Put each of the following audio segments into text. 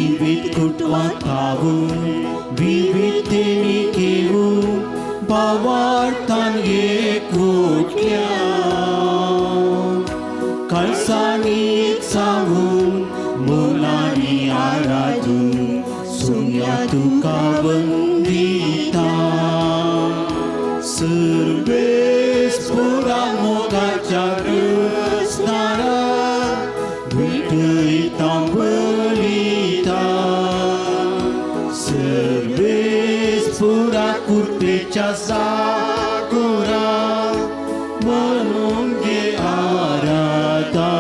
विविध कुटुंबांत खावून विविधतेनी घेवन भावार्थान एकवटल्या काळसांनी एक जावन मोलांनी आराधून सुम्या तुका वंदिता. सर्वेस्पुरा मोगाच्या रसदारा भेटयता बलिता. सर्वेस्पुरा कृपेच्या सागोरा म्हणून घे आराधा.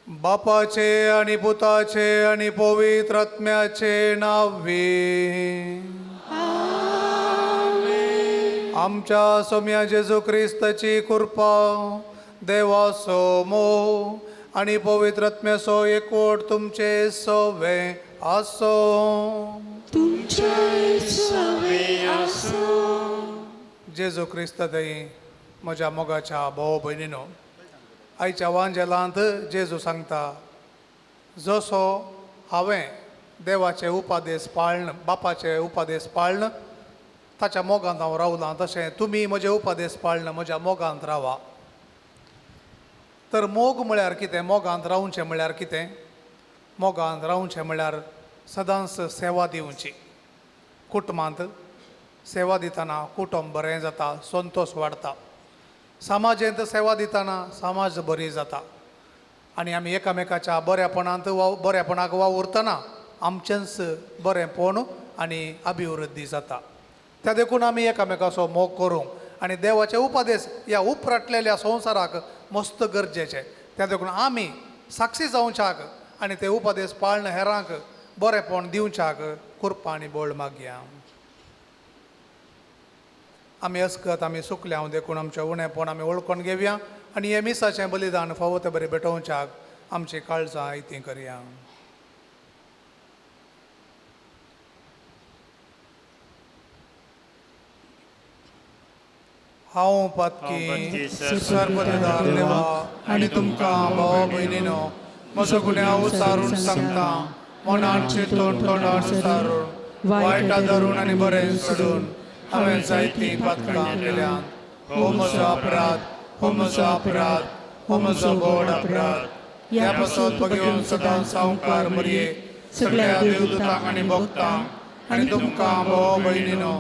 बापाचे आणि पुताचे आणि पवित्र आत्म्याचे नावे. आमच्या सोम्या जेजू क्रिस्ताची कृपा, देवाचो मोह आणि पवित्र आत्म्याचो एकवट तुमचे सवे आसो. तुमचे सवे आसो. जेजू क्रिस्त थंय म्हज्या मोगाच्या भाव भयणीनो, आयच्या वांजेलांत जेजू सांगता, जसो हांवें देवाचे उपादेस पाळन, बापाचे उपादेस पाळन ताच्या मोगांत हांव रावलां, तशें तुमी म्हजे उपादेस पाळन म्हज्या मोगांत रावा. तर मोग म्हळ्यार कितें? मोगांत रावचें म्हळ्यार कितें? मोगांत रावचें म्हळ्यार सदांच सेवा दिवची. कुटुंबांत सेवा दितना कुटुंब बरें जाता, संतोश वाडटा. समाजेंत सेवा दितना समाज बरी जाता आनी आमी एकामेकाच्या बऱ्यापणांत वाव बऱ्यापणाक वावुरतना आमचेंच बरेंपण आनी अभिवृद्धी जाता. त्या देखून आमी एकामेकाचो मोग करूंक आनी देवाचे उपदेश ह्या उपराटलेल्या संवसाराक मस्त गरजेचे. त्या देखून आमी साक्षी जावच्याक आनी ते उपदेश पाळन हेरांक बरेंपण दिवच्याक कृपा आनी बळ मागया. आमी अस्कत आमी सुकल्या देखून आमचें उणेपण आमी वळखून घेवया आनी हे मिसाचें बलिदान फावो तें बरें भेटोवच्याक आमची काळजां आयतीं करया. हांव पातकी सर्वदार देवा आनी तुमकां भाव भयणीनो म्हजो गुन्यांव सारून सांगता, मनान चिंतून तोंडान सारून वायटा धरून आनी बरें सोडून हांवें जायतीं पातकां केल्यांत. हो म्हजो अपराध, हो म्हजो अपराध, हो म्हजो व्हड अपराध. ह्या पासत बघून सदां सावकार मरये सगळ्या देवदूतांक आनी भक्तांक आनी तुमकां भाव भयणीनो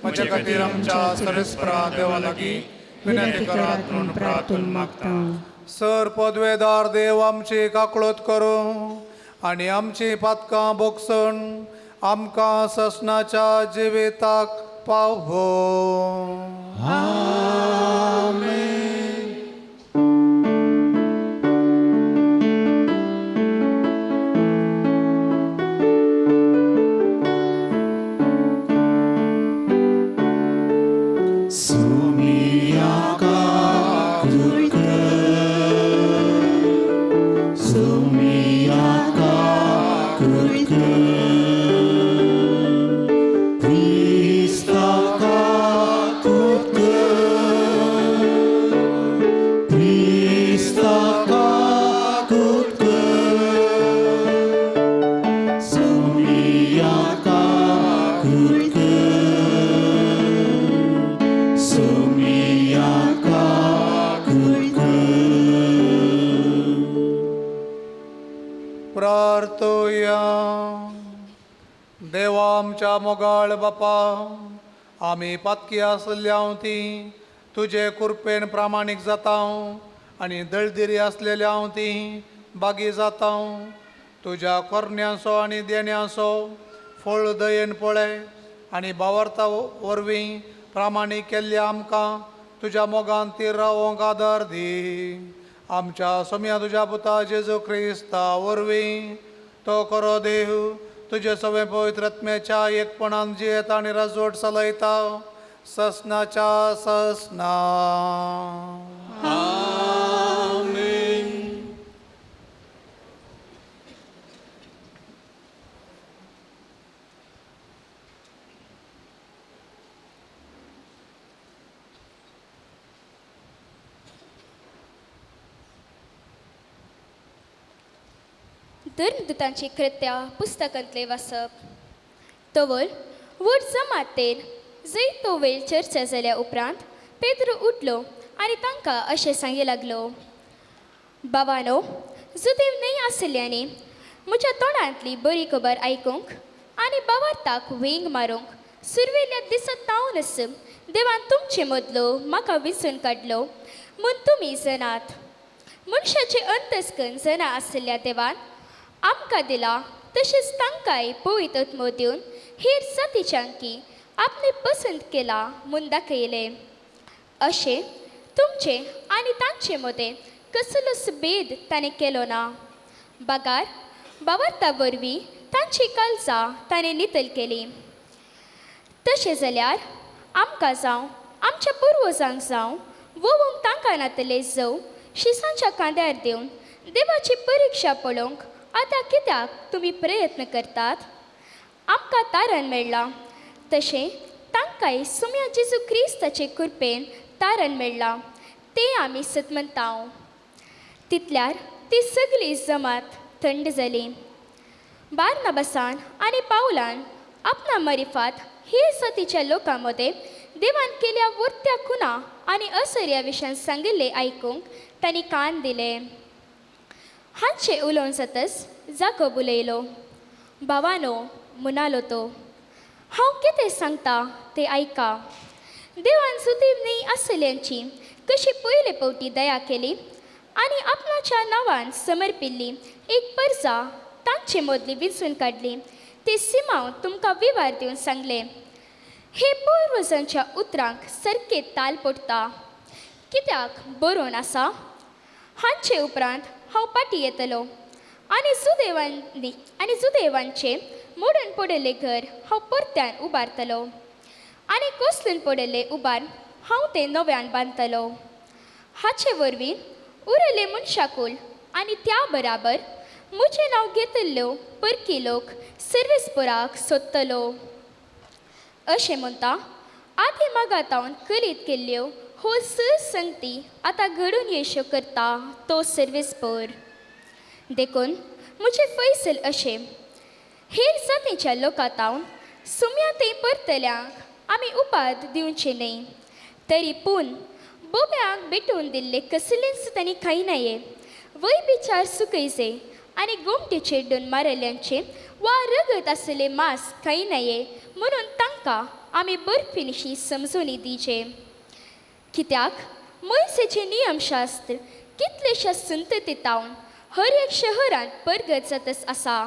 म्हज्या खातीर आमच्या सरस्परा देवा लागीं विनंती करात म्हूण प्रार्थून मागता. सर पदवेदार देव आमची काकळूत करूं आनी आमची पातकां भोगसून आमकां ससनाच्या जिविताक पावो. आमेन. सुमिया काकुळकर, सुमिया काकुळकर, क्रिस्ता काकुळकर, क्रिस्ता काकुळकर, सुमिया काकुळकर, सुमिया काकुळकर. प्रार्थोया. देवा आमच्या मोगाळ बापा, आमी पातकी आसल्या ती तुजे कृपेन प्रामाणीक जाता आनी दळदिरी आसलेल्या ती बागी जाता. तुज्या कोरण्यांचो आनी देण्यांचो फळ दयेन पळय आनी बावर्ता वरवीं प्रामाणीक केल्ल्या आमकां तुज्या मोगान तीर रावोंक आदार दी. आमच्या सोम्या तुज्या पुता जेजू क्रिस्ता वरवीं तो करो देव तुजे सगळे पवित्र आत्म्याच्या एकपणान जियेता आनी राजवट चलयता ससनाच्या ससना. आमेन. धर्मदुतांची कृत्या पुस्तकांतले वाचप. तवळ व्हड जमातेन जंय तो वेळ चर्चा जाल्या उपरांत पेद्रू उठलो आनी तांकां अशें सांगी लागलो, बाबानो, जुदेव न्हय आसल्यांनी म्हज्या तोंडांतली बरी खबर आयकूंक आनी बावार्थाक वेंग मारूंक सुरवेल्या दिसा तावनच देवान तुमचे मदलो म्हाका विंचून काडलो म्हूण तुमी जनात. मनशाचे अंतस्कन जना आशिल्ल्या देवान आमकां दिला तशेंच तांकांय पवित्र आत्मो दिवन हेर जातीच्यांकी आपणे पसंत केला म्हूण दाखयलें. अशें तुमचे आनी तांचे मदें कसलोच भेद ताणें केलो ना, बगार बावर्ता वरवीं तांची काळजां ताणें नितल केली. तशें जाल्यार आमकां जावं आमच्या पुर्वजांक जावं वोवूंक तांकां नातले जावं शिसांच्या कांद्यार दिवन देवाची परिक्षा पळोवंक आतां कित्याक तुमी प्रयत्न करतात? आमकां तारण मेळ्ळां तशें तांकांय सुम्या जेजू क्रिस्ताचे कृपेन तारण मेळ्ळां तें आमी सतमनतांव. तितल्यार ती सगळी जमात थंड जाली. बार्नाबासान आनी पावलान आपणा मरिफात हे जातीच्या लोकां मदें देवान केल्या वर्त्या खुना आनी असर्या विशयान सांगिल्लें आयकूंक तांणी कान दिले. हांचें उलोवन जातच जाकोब उलयलो, भावानो, म्हणालो तो, हांव कितें सांगता तें आयका. देवान सुदीव न्हय आसल्यांची कशी पयले फावटी दया केली आनी आपणाच्या नांवान समर्पिल्ली एक परजा तांचे मदली विंचून काडली ते सिमांव तुमकां विवार दिवन सांगलें. हे पुर्वजांच्या उतरांक सारकें ताल पडटा कित्याक बरोवन आसा, हांचे उपरांत हांव पाटी येतलो आनी जुदेवांनी आनी जुदेवांचें मोडून पडिल्लें घर हांव परत्यान उबारतलो आनी कोसलून पडिल्लें उबार हांव तें नव्यान बांदतलो. हाचे वरवीं उरले मनशाकूल आनी त्या बराबर म्हजें नांव घेतिल्ल्यो परकी लोक सर्वेस्पोराक सोदतलो. अशें म्हणटा आदी मागातावन कलीत केल्ल्यो हो संगती आतां घडून येश्यो करता तो सर्वेस्पोर. देखून म्हजें फैसल अशें, हेर जातीच्या लोकांतावन सुम्या थंय परतल्यांक आमी उपाद दिवचे न्हय, तरी पूण बोब्यांक भेटून दिल्ले कसलेंच तांणी खायनाये, वय बिचार सुकयचे आनी गोमटे चेड्डून मारल्यांचे वा रगत आसले मांस खायनाये म्हणून तांकां आमी बर्फिनिशी समजून दिवचे. कित्याक मोयसेचें नियमशास्त्र कितलेश्या संततीतावन हर एक शहरांत परगत जातच आसा.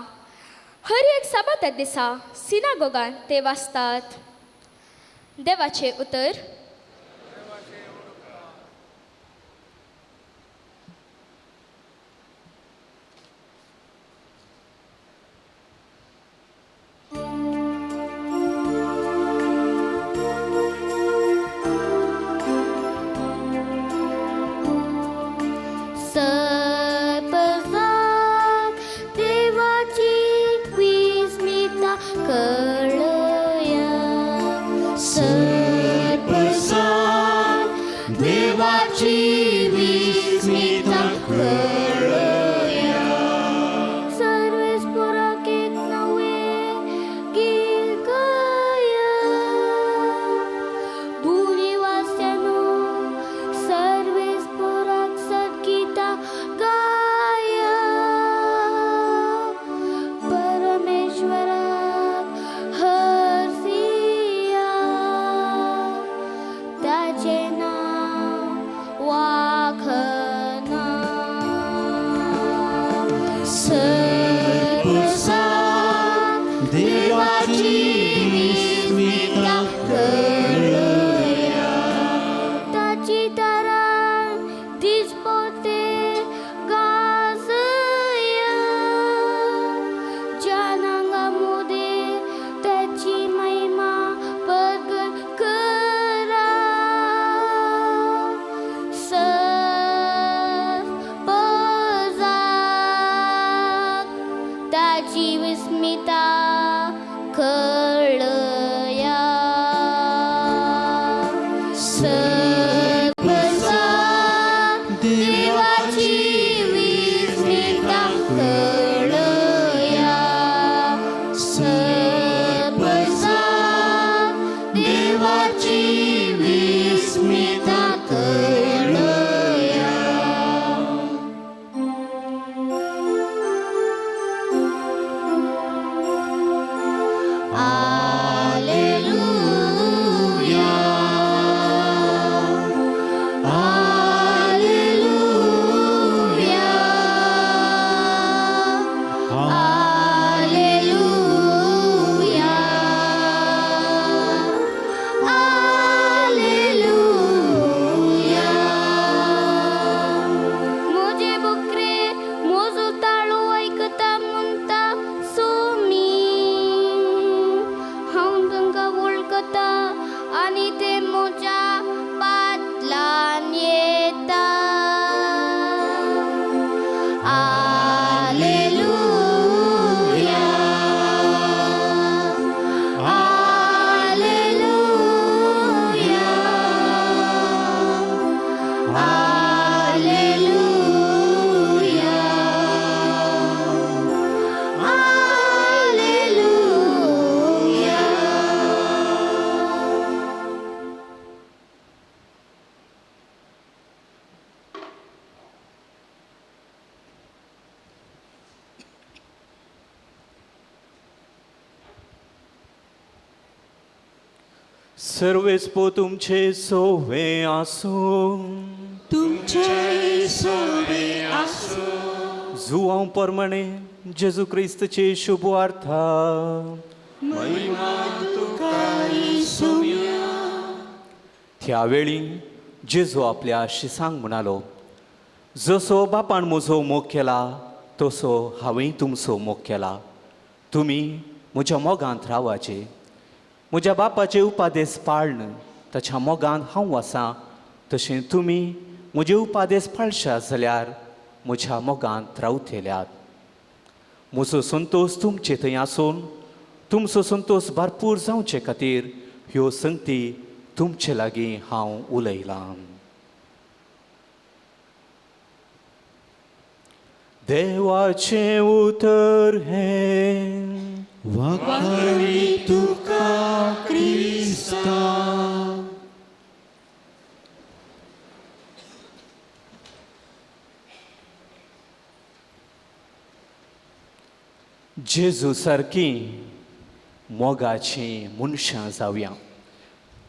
हर एक साबाता दिसा सिनागोगान ते वाचतात. देवाचें उतर. देवाची विस्मिता कळया. सर्वेस्पो तुमचे सोवे आसूं. तुमचे सवे आसूं. जुवांव प्रमाणे जेजू क्रिस्तचे शुभ वार्ता. त्या वेळी जेजू आपल्या शिसांक म्हणालो, जसो बापान म्हजो मोग केला तसो हांवें तुमचो मोग केला. तुमी म्हज्या मोगांत रावाचे. म्हज्या बापाचे उपादेस पाळन ताच्या मोगांत हांव आसा, तशें तुमी म्हजे उपादेस पाळशात जाल्यार म्हज्या मोगांत रावतल्यात. म्हजो संतोश तुमचे थंय आसून तुमचो संतोश भरपूर जावचे खातीर ह्यो संगती तुमचे लागीं हांव उलयलां. देवाचें उतर हें. वाखाणी तुका क्रिस्ता. जेजू सारकी मोगाचीं मनशां जावया.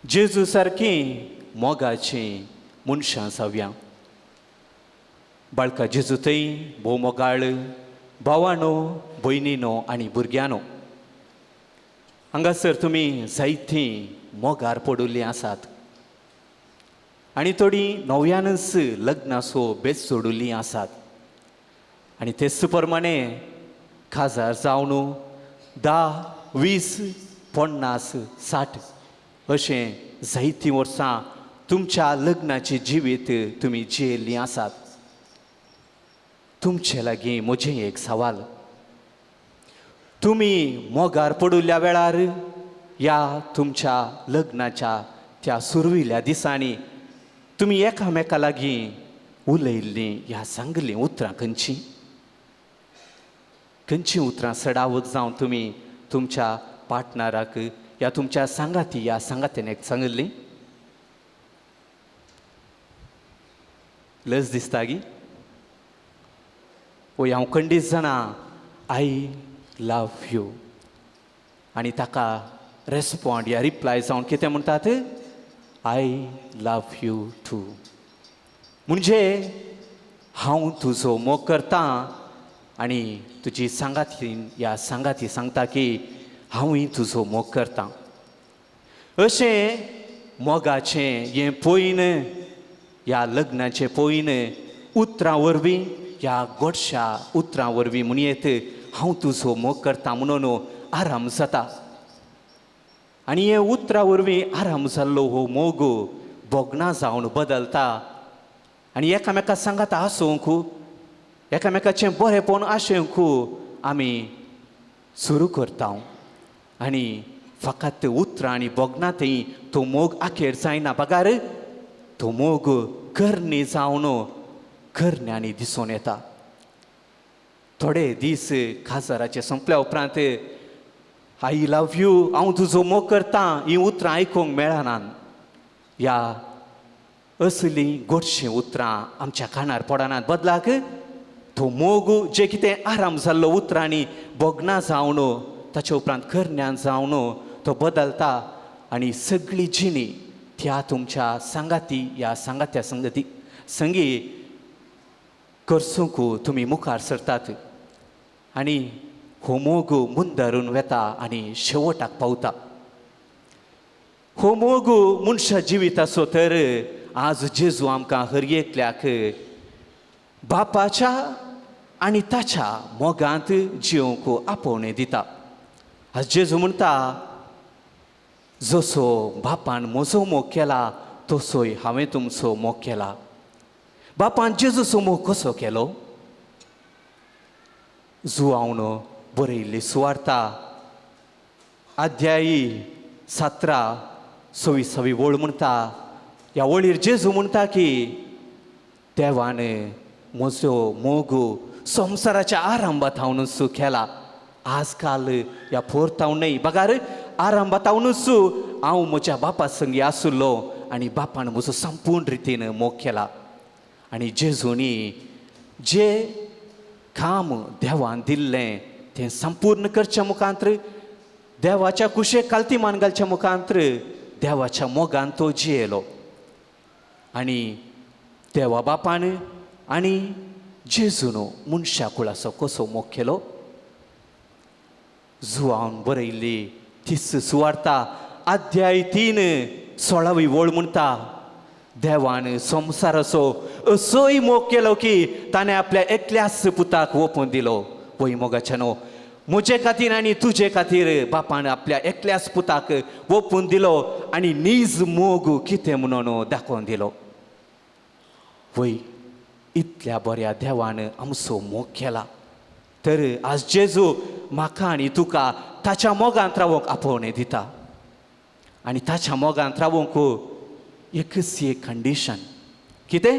जेजू सारकी मोगाचीं मनशां जावया. बाळका जेजू थंय भोव मोगाळ भावानो, भयणीनो आनी भुरग्यांनो, हांगासर तुमी जायतीं मोगार पडिल्लीं आसात आनी थोडीं नव्यानच लग्नाचो बेस सोडिल्लीं आसात. आनी तेच प्रमाणे काजार जावन 10, 20, 50, 60 अशें जायतीं वर्सां तुमच्या लग्नाचें जिवीत तुमी जियेल्लीं आसात. तुमचे लागीं म्हजें एक सवाल, तुमी मोगार पडिल्ल्या वेळार ह्या तुमच्या लग्नाच्या त्या सुरविल्ल्या दिसांनी तुमी एकामेका लागीं उलयल्लीं ह्या सांगलीं उतरां खंयचीं? खंयचीं उतरां सडावत जावन तुमी तुमच्या पार्टनराक ह्या तुमच्या सांगाती ह्या सांगात्याक सांगिल्लीं? लज दिसता गी? ओय हांव खंडीत जाणा I love you. आनी ताका रेस्पोंड या रिप्लाय जावन कितें म्हणटात? I love you two. म्हणजे हांव तुजो मोग करतां आनी तुजी सांगाती ह्या सांगाती सांगता की हांवूय तुजो मोग करतां. अशें मोगाचें हें पयन ह्या लग्नाचें पयन उतरां वरवीं ह्या गोडश्या उतरां वरवीं म्हणयेत हांव तुजो मोग करता म्हणून आराम जाता. आनी हे उतरां वरवीं आराम जाल्लो हो मोग भोगणां जावन बदलता आनी एकामेका सांगात आसूंक एकामेकाचें बरेंपण आशेवंक आमी सुरू करता. आनी फकत उतरां आनी भोगणां थंय तो मोग आखेर जायना, बगार तो मोग करणी जावन करण्यांनी दिसून येता. थोडे दीस काजाराचे सोंपल्या उपरांत I love you, हांव तुजो मोग करता हीं उतरां आयकूंक मेळनात. ह्या असलीं गोडशीं उतरां आमच्या कानार पडनात. बदलाक तो मोग जे कितें आराम जाल्लो उतरांनी भोगणां जावन ताचे उपरांत करण्यान जावन तो बदलता आनी सगळी जिणी त्या तुमच्या सांगाती ह्या सांगात्या संगती संगी करसूंक तुमी मुखार सरतात आनी हो मोग मुंदरून वेता आनी शेवटाक पावता. हो मोग मनशा जिविताचो तर आज जेजू आमकां हर एकल्याक बापाच्या आनी ताच्या मोगांत जिवंक आपोवणें दिता. आज जेजू म्हणटा, जसो बापान म्हजो मोग केला तसोय हांवें तुमचो मोग केला. बापान जेजूचो मोग कसो केलो? जुवावन बरयल्ली सुवार्ता अध्यायी 17 26वी वळ म्हणटा, ह्या वळीर जेजू म्हणटा की देवान म्हजो मोग संवसाराच्या आरंभात हांवूच केला. आजकाल ह्या पोरताव न्हय, बगार आरंभात हांवूच हांव म्हज्या बापा संगी आशिल्लो आनी बापान म्हजो संपूर्ण रितीन मोग केला. आनी जेजूनी जे काम देवान दिल्लें तें संपूर्ण करच्या मुखांत्र देवाच्या कुशेक कालती मान घालच्या मुखांत्र देवाच्या मोगान तो जियेलो आनी देवा बापान आनी जेजून मनशा कुळाचो कसो मोग केलो. जुवान बरयल्ली तीस सुवार्ता अध्याय 3 16वी वळ म्हणटा, देवान संवसाराचो असोय मोग केलो की ताणें आपल्या एकल्याच पुताक ओपून दिलो. पळय मोगाच्या न्हू, म्हजे खातीर आनी तुजे खातीर बापान आपल्या एकल्याच पुताक ओपून दिलो आनी नीज मोग कितें म्हणून दाखोवन दिलो. वय इतल्या बऱ्या देवान आमचो मोग केला. तर आज जेजू म्हाका आनी तुका ताच्या मोगांत रावंक आपोवणें दिता आनी ताच्या मोगांत रावंक एकच एक कंडिशन, कितें?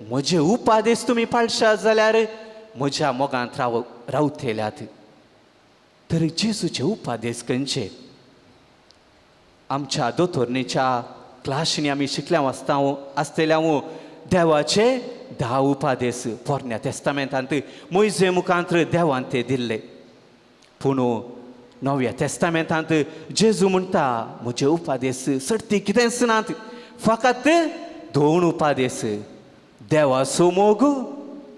म्हजे उपादेश तुमी पाळशात जाल्यार म्हज्या मोगांत रावतल्यात. तर जेजूचे उपादेश खंयचे? आमच्या दोतोरणीच्या क्लासीनी आमी शिकल्या आसता आसतल्या देवाचे 10 उपादेश पोरण्या तेस्तामेंतांत मोयजे मुखांत देवान ते दिल्ले. पूण नव्या तेस्तामेंतांत जेजू म्हणटा म्हजे उपादेश सडती कितेंच नात, फकत 2 उपादेश, देवाचो मोग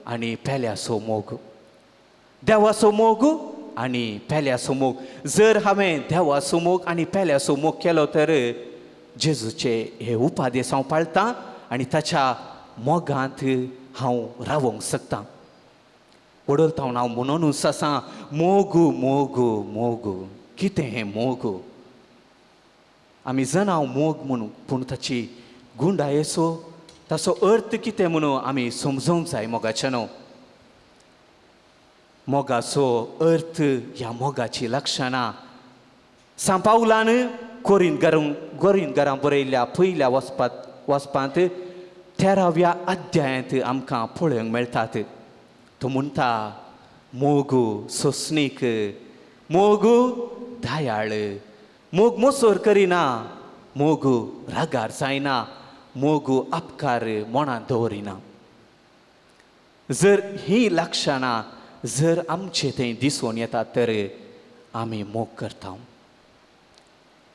आनी पेल्याचो मोग. देवाचो मोग आनी पेल्याचो मोग. जर हांवें देवाचो मोग आनी पेल्याचो मोग केलो तर जेजूचे हे उपादेश हांव पाळटां आनी ताच्या मोगांत हांव रावोंक शकता. वडलता हांव म्हणूनच आसा मोग मोग मोग. कितें हें मोग? आमी जाणां मोग म्हणून, पूण ताची गुंडायेचो ताचो अर्थ कितें म्हणून आमी समजूंक जाय मोगाच्या न्हू. मोगाचो अर्थ ह्या मोगाची लक्षणां सांत पावलान कोरिंतकारांक बरयल्ल्या पयल्या वचपांत 13व्या अध्यायांत आमकां पळोवंक मेळटात. तो म्हणटा मोग सोंसणीक, मोग दयाळ, मोग मोसोर करिना, मोग रागार जायना, मोग अपकार मनांत दवरिना. जर ही लक्षणां जर आमचे थंय दिसून येतात तर आमी मोग करता.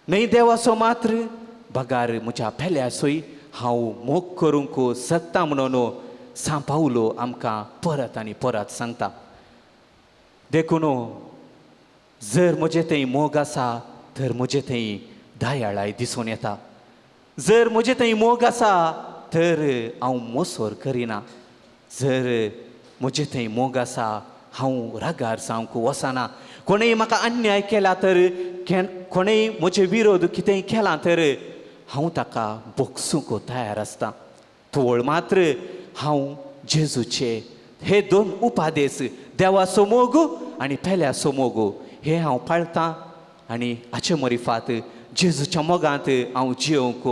न्हय देवाचो मात्र बगार म्हज्या पेल्याचोय हांव मोग करूंक शकता म्हणून सांत पावलो आमकां परत आनी परत सांगता. देखून जर म्हजे थंय मोग आसा तर म्हजे थंय दयाळाय दिसून येता. जर म्हजे थंय मोग आसा तर हांव मोसोर करिना. जर म्हजे थंय मोग आसा हांव रागार जावंक वचना. कोणेय म्हाका अन्याय केला तर, कोणेय म्हजे विरोध कितेंय केला तर हांव ताका बोगसूंक तयार आसता. तोळ मात्र हांव जेजूचे हे 2 उपादेश, देवाचो मोग आनी पेल्याचो मोग, हे हांव पाळटां आनी हाचे मरिफात जेजूच्या मोगांत हांव जियोवंक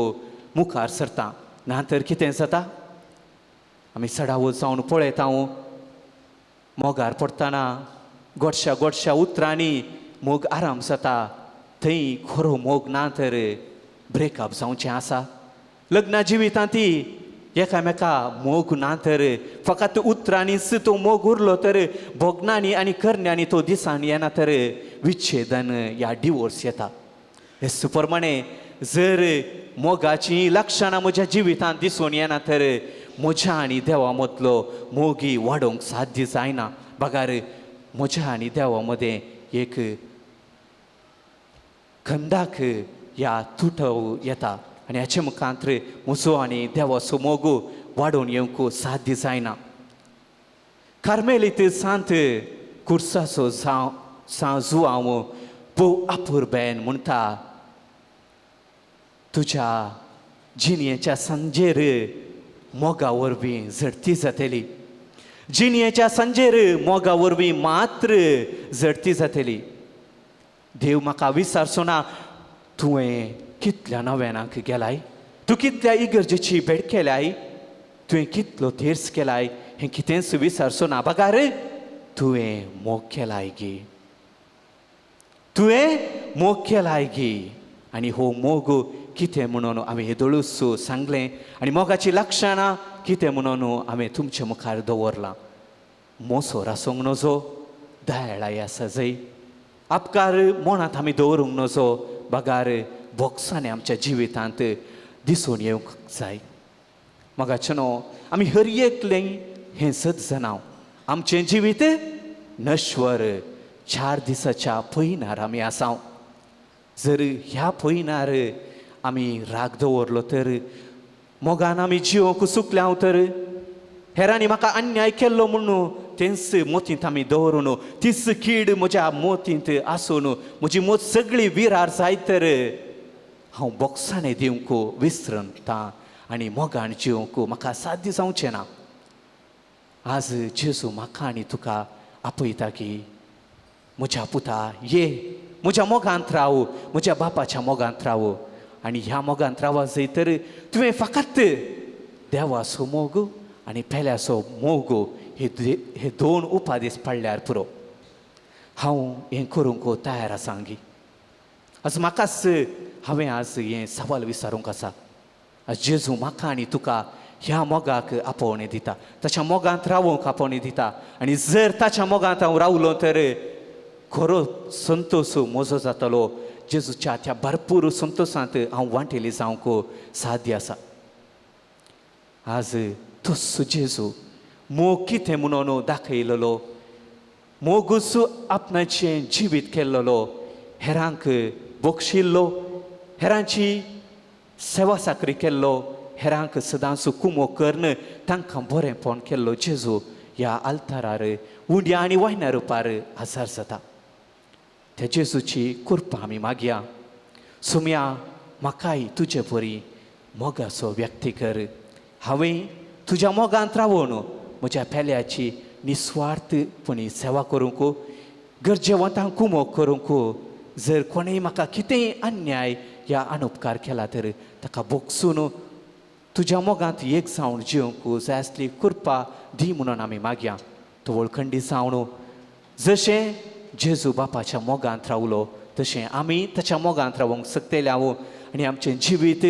मुखार सरता. ना तर कितें जाता, आमी सडावत जावन पळयता मोगार पडटना गोडश्या गोडश्या उतरांनी मोग आराम जाता. थंय खरो मोग ना तर ब्रेकअप जावचें आसा. लग्ना जिवितांत ती एकामेका मोग ना तर फकत उतरांनीच तो मोग उरलो तर भोगणांनी आनी करण्यांनी तो दिसांनी येना तर विच्छेदन या डिवोर्स येता. हेच प्रमाणे जर मोगाची लक्षणां म्हज्या जिवितांत दिसून येना तर म्हज्या आनी देवा मदलो मोगी वाडोवंक साध्य जायना. बगार म्हज्या आनी देवा मदें एक खंदाक ह्या तुटव येता आनी हाचे मुखांत म्हजो आनी देवाचो मोग वाडोवन येवंक साध्य जायना. कार्मेलीत सांत कुर्साचो जावं जुआंव भोव अपुरबेन म्हणटा, तुज्या जिणयेच्या सांजेर मोगा वरवीं झडती जातली. जिणयेच्या सांजेर मोगा वरवीं मात्र झडती जातली. देव म्हाका विचारचो ना तुवें कितल्या नव्यानाक गेलाय, तूं कितल्या इगर्जेची भेट केल्याय, तुवें कितलो तेर्स केलाय, हें कितेंच विचारचो ना. बगार तुवें मोग केलाय गी, तुवें मोग केलाय गी. आनी हो मोग कितें म्हणून हांवें हेदोळूच सांगलें आनी मोगाची लक्षणां कितें म्हणून हांवें तुमचे मुखार दवरलां. मोसोर आसूंक नजो, दयाळाय आसा जय, अपकार मनांत आमी दवरूंक नजो, बगार बोगसाणें आमच्या जिवितांत दिसून येवंक जाय. मोगाचेनो, आमी हर एकलें हें सत जाणां, आमचें जिवीत नश्वर, 4 दिसाच्या पयनार आमी आसाव. जर ह्या पयनार आमी राग दवरलो तर, मोगान आमी जिवंक चुकल्या तर, हेरांनी म्हाका अन्याय केल्लो म्हणून तेंच मोतींत आमी दवरून, तीच कीड म्हज्या मोतींत आसून म्हजी मोत सगळी विरार जायत तर हांव बोगसाणें दिवंक विसरता आनी मोगान जिवंक म्हाका साध्य जावचें ना. आज जेजू म्हाका आनी तुका आपयता की म्हज्या पुता ये, म्हज्या मोगांत राव, म्हज्या बापाच्या मोगांत राव. आनी ह्या मोगांत रावा जंय तर तुवें फकत देवाचो मोग आनी पेल्याचो मोग हे 2 उपादेश पाळल्यार पुरो. हांव हें करूंक तयार आसा गी. आज म्हाकाच हांवें आज हें सवाल विचारूंक आसा. आज जेजू म्हाका आनी तुका ह्या मोगाक आपोवणें दिता, ताच्या मोगांत रावोंक आपोवणें दिता. आनी जर ताच्या मोगांत हांव रावलो तर खरो संतोश म्हजो जातलो. जेजूच्या त्या भरपूर संतोशांत हांव वांटेली जावंक साध्य आसा. आज तोच जेजू मोग कितें म्हणून दाखयलेलो, मोगूच आपणाचें जिवीत केल्लो, हेरांक बक्षिल्लो, हेरांची सेवा साकरी केल्लो, हेरांक सदांच कुमो करून तांकां बरेंपण केल्लो जेजू ह्या आल्तारार उंड्या आनी वायना रुपार आजार जाता. त्या जेजूची कृपा आमी मागया. सुम्या म्हाकाय तुजे परी मोगाचो व्यक्ती कर. हांवें तुज्या मोगांत रावून म्हज्या पेल्याची निस्वार्थपणी सेवा करूंक, गरजेवंतांक कुमोक करूंक, जर कोणेय म्हाका कितेंय अन्याय या अनुपकार केला तर ताका बोगसून तुज्या मोगांत एक जावन जिवंक जाय आसली कृपा दी म्हणून आमी मागया. तो वळखंडी जावन जशें जेजू बापाच्या मोगांत रावलो तशें आमी ताच्या मोगांत रावंक शकतले हांव आनी आमचें जिवीत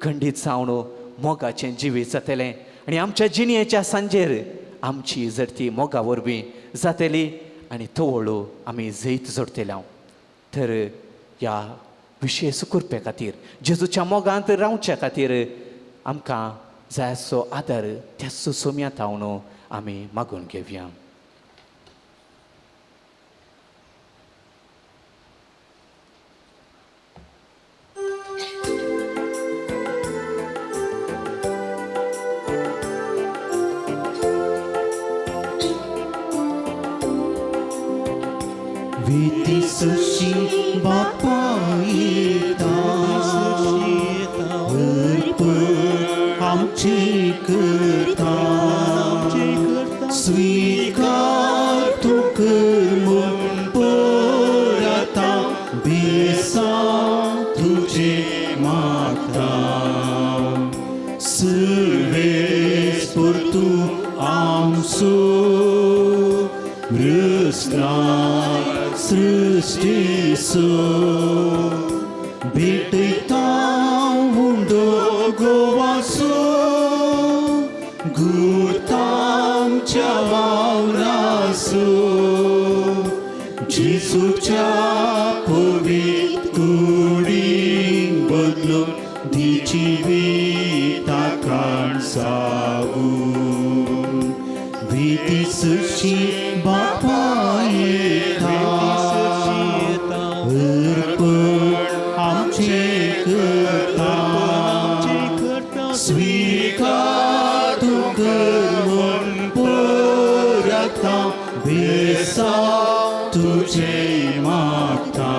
खंडीत जावन मोगाचें जिवीत जातलें आनी आमच्या जिणेच्या सांजेर आमची जडती मोगा वरवीं जातली आनी तवळू आमी जैत जोडटले हांव. तर ह्या विशेश कृपे खातीर, जेजूच्या मोगांत रावच्या खातीर आमकां जाय असो आदार त्याच सोम्यांत हांव आमी मागून घेवया. वितीसशी बापा येता, अर्पण आमची करता, स्वीकार तूं कर म्हूण परता, बेसांव तुजें मागता, सर्वेस परतूं आमचो रसना सृष्टीसो भेटयता उंडो गोवासो गुर्तांच्या वावरासो जेजूच्या पवित्र कुडीन बदलून दी जिविता काणसावून वितीसशी बापा येता, अर्पण आमचें करता, स्वीकार तूं कर म्हूण परता, बेसांव तुजें मागता.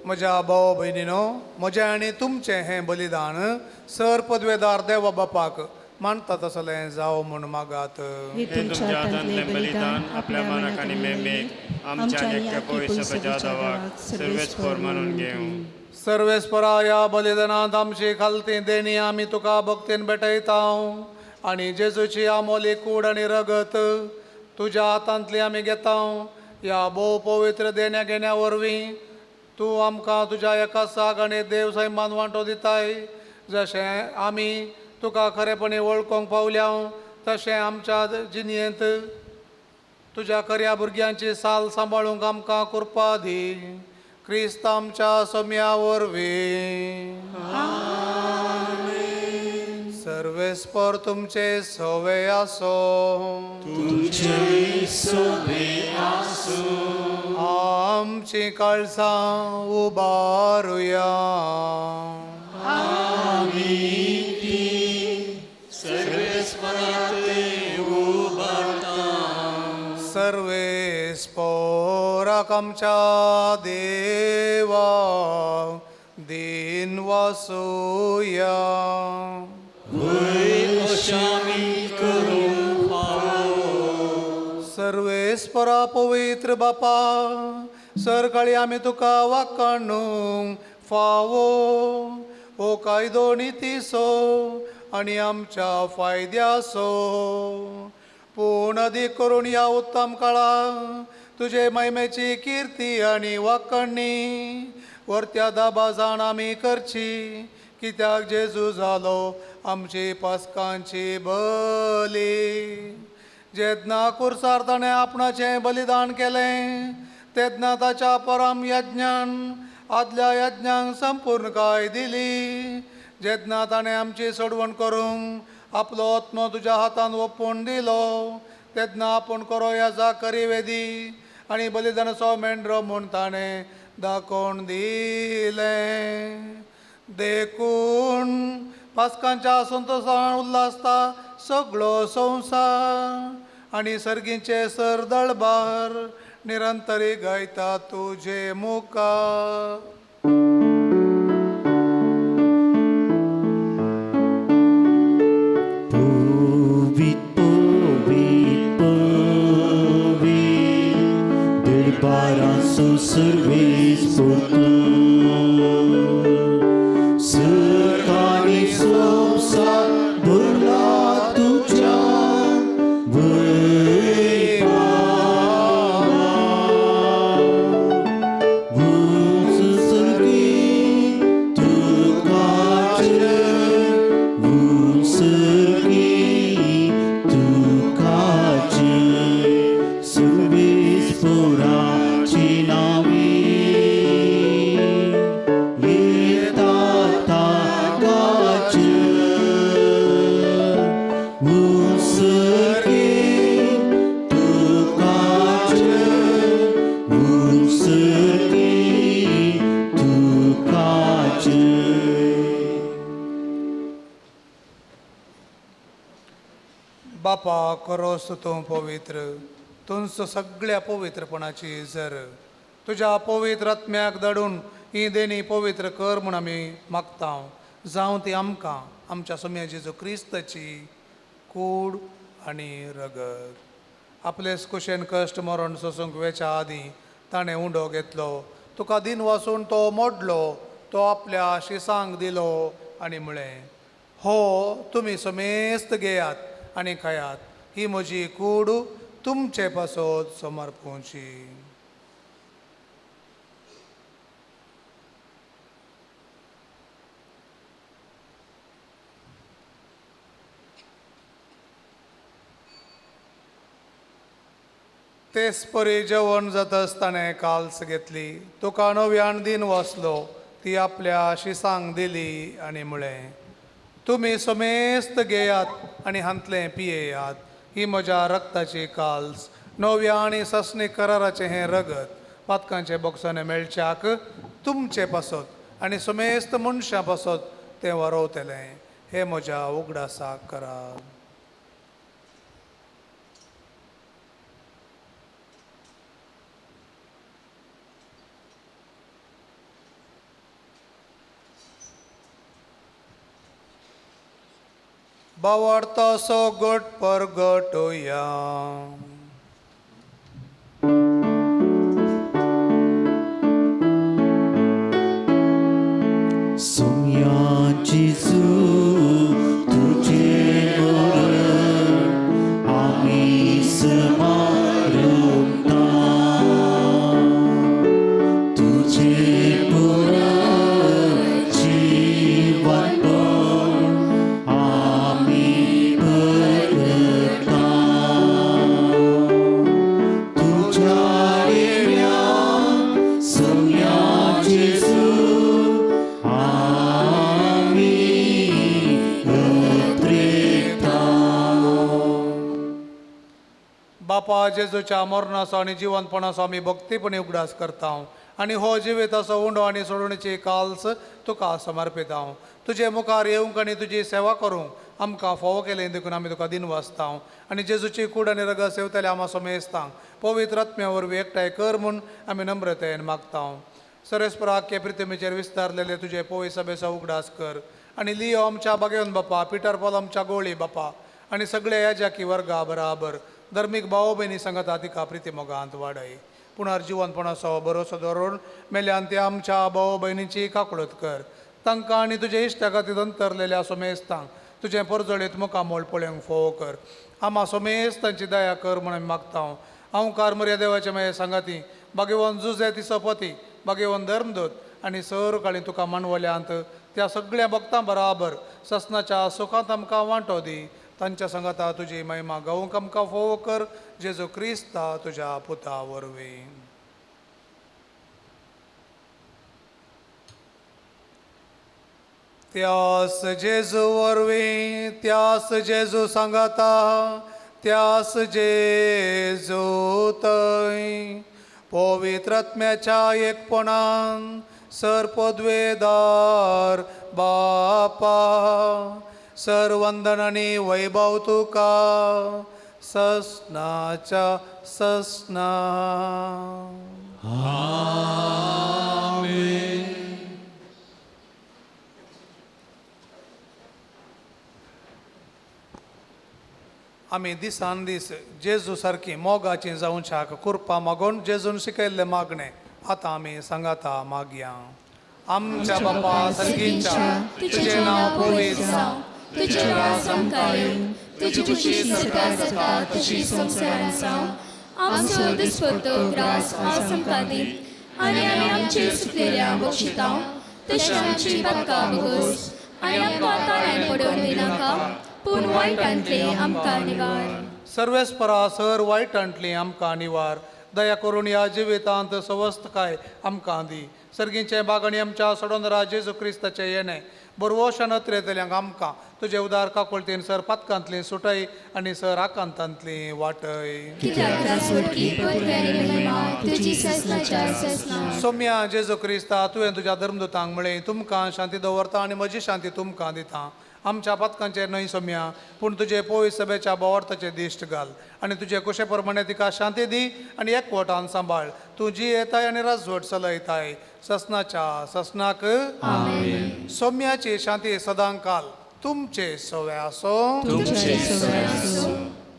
म्हज्या भाव भयणीनो, म्हजें आनी तुमचें हें बलिदान सर पदवेदार देवा बापाक मानता तसलें जावं म्हूण मागात. हे तुमच्या हातांतलें बलिदान आपल्या मनाक आनी मेमेक आमच्या आनी एका पवित्र सभेच्या दावाक सर्वेस्पर मानून घेवं. सर्वेस्परा ह्या बलिदानांत आमची खालती देणी आमी तुका भक्तीन भेटयता आनी जेजूची आमोली कूड आनी रगत तुज्या हातांतली आमी घेता. ह्या भोव पवित्र देण्या घेण्या वरवीं तूं आमकां तुज्या एका साग आनी देव सैमान वांटो दिताय. जशें आमी तुका खरेपणी वळखूंक पावल्या तशें आमच्या जिणेंत तुज्या खऱ्या भुरग्यांची साल सांबाळूंक आमकां कृपा दी. क्रिस्त आमच्या सोम्या वरवीं. सर्वेस्पर तुमचे सवे आसो. आमची काळसां उबारुया. सर्वेस्पोराक आमच्या देवा दिन वासुया. सर्वेस्परा पवित्र बापा, सरकाळी आमी तुका वाकाणूंक फावो हो कायदो नितीसो आनी आमच्या फायद्यासो. पूण अदीक करून ह्या उत्तम काळाक तुजे महिमेची किर्ती आनी वाकणणी वरत्या दाबाजान आमी करची, कित्याक जेजू जालो आमची पासकांची बली. जेन्ना कुर्सार ताणें आपणाचें बलिदान केलें तेन्ना ताच्या परम यज्ञान आदल्या यज्ञांक संपूर्ण काय दिली. जेन्ना ताणें आमची सोडवण करूंक आपलो आत्मो तुज्या हातान ओपून दिलो तेन्ना आपूण करो ह्या करी वेदी आनी बलिदानाचो मेंढरो म्हूण ताणें दाखोवन दिलें. देखून पासकांच्या संतोशान उल्हासता सगळो संवसार आनी सर्गीचे सरदळबार निरंतरी गायता तुजे मुखार. पवित पवित पवित दरबारांचो सर्वेस्पर तूं. सरकारी संवसार भरला तुज्या वैभवान. उंच सर्गी तुका जय, उंच सर्गी तुका जय, सर्वेस्पराची नांवी येता ताका जय. उंच सर्गी तुका जय, उंच सर्गी तुका जय. बापा करोस तूं पवित्र तुंच सगळ्या पवित्रपणाची जर तुज्या पवित्र आत्म्याक धाडून ही देणी पवित्र कर म्हूण आमी मागता. जावं ती आमकां आमच्या सोम्या जेजू क्रिस्ताची कूड आनी रगत. आपले कुशेन कश्ट मरण सोसूंक वेच्या आदीं ताणें उंडो घेतलो, तुका दिन वासून तो मोडलो, तो आपल्या शिसांक दिलो आनी म्हळें, हो तुमी समेस्त घेयात आनी खायात, ही म्हजी कूड तुमचे पासत समर्पूची. तेच परी जेवण जातच ताणें काल्स घेतली, तुका नव्यान दिन वाचलो, ती आपल्या शिसांक दिली आनी म्हळें, तुमी समेस्त घेयात आनी हांतलें पियेयात, ही म्हज्या रक्ताची काल्स, नव्या आनी ससणी कराराचें हें रगत पातकांचे बोक्साने मेळच्याक तुमचे पासत आनी समेस्त मनशां पासत तें वरोवतलें. हें म्हज्या उगडासाक करात. बावडतो सो गोट परगटोया. सोम्या जेजू तुजें मरण आमी समारंभता, तुजें पुनर्जीवनपण आमी परगटा, तुज्या येण्या सोम्या बापा जेजूच्या मरणाचो आनी जिवनपणाचो आमी भक्तीपणी उगडास करता आनी हो जिविताचो उंडो आनी सोडवणेची काल्स तुका समर्पिता. तुजे मुखार येवंक आनी तुजी सेवा करूंक आमकां फावो केलें देखून आमी तुका दिनवासता आनी जेजूची कूड आनी रगत सेवतले आमा समेस्तांक पवित्र आत्म्या वरवीं एकठांय कर म्हूण आमी नम्रतायेन मागता. सरेस्परा आख्खे प्रिथमीचेर विस्तारलेले तुजे पवित्र सभेचो उगडास कर आनी लियो आमच्या बागेवन बापा, पिटर पॉल आमच्या गोळी बापा आनी सगळे याजाकी वर्गा बराबर धर्मीक भाव भयणी सांगता तिका प्रिती मोगांत वाडय. पुनर्जिवनपणाचो भरोसो दवरून मेल्यान ते आमच्या भाव भयणीची काकळत कर. तांकां आनी तुजे इश्टा खातीर अंतरलेल्या सोमेस्तांक तुजें परजळीत मुखामोळ पळोवंक फोव कर. आमा सोमेस्त तांची दया कर म्हूण आमी मागता. हांव कार मर्या देवाचे मागीर सांगाती बागेवन जुजे ती सपती बागेवन धर्मदूत आनी सर काळी तुका मांडवल्यांत त्या सगळ्या भक्तां बराबर ससनाच्या सुखांत आमकां वांटो दी. तांच्या सांगाता तुजी महिमा गावंक आमकां फोव कर जेजू क्रिस्ता तुज्या पुता वरवीं. त्यास जेजू वरवीं, त्यास जेजू सांगाता, त्यास जेजू थंय पवित्र आत्म्याच्या एकपणान सर पदवेदार बापा सर वंदन आनी वैभव तुका ससनाच्या ससना. आमी दिसान दीस जेजू सारकी मोगाची जावच्याक कृपा मागून जेजून शिकयल्लें मागणें आतां आमी सांगाता मागया. आमच्या बापा सर्गीच्या तुजें नांव पवित्र जावं, तुजें राज आमकां येवं, तुजी खुशी स्वर्गांत जाता तशी संवसारांत जावं. आमचो दिसपट्टो ग्रास आज आमकां दी आनी आमी आमचे चुकलेल्या बक्षिता तशी आमची पातकां बगोस आनी आमकां ताणान पडोवन दिनाका पूण वायटांतले आमकां निवार. सर्वेस्परा सर वायटांतली आमकां निवार. दया करून ह्या जिवितांत सवस्तकाय आमकां दी. सर्गींचे बागणी आमच्या सोडोनरा जेजू क्रिस्ताचें येणें बरवोशन अत्रेतल्यांक आमकां तुजे उदार काकुळतीन सर पातकांतली सुटय आनी सर आकांतांतली वाटय. सोम्या जेजू क्रिस्ता तुवें तुज्या धर्मदूतांक म्हळें तुमकां शांती दवरता आनी म्हजी शांती तुमकां दिता. आमच्या पातकांचेर न्हय सोम्या पूण तुजे पवित्र सभेच्या बोवार्थाचे दिश्ट घाल आनी तुजे कुशे प्रमाणे तिका शांती दी आनी एकवटान सांबाळ. तूं जी येताय आनी राजवट चलयताय ससनाच्या ससनाक. सोम्याची शांती सदां काल तुमचे सवे आसो.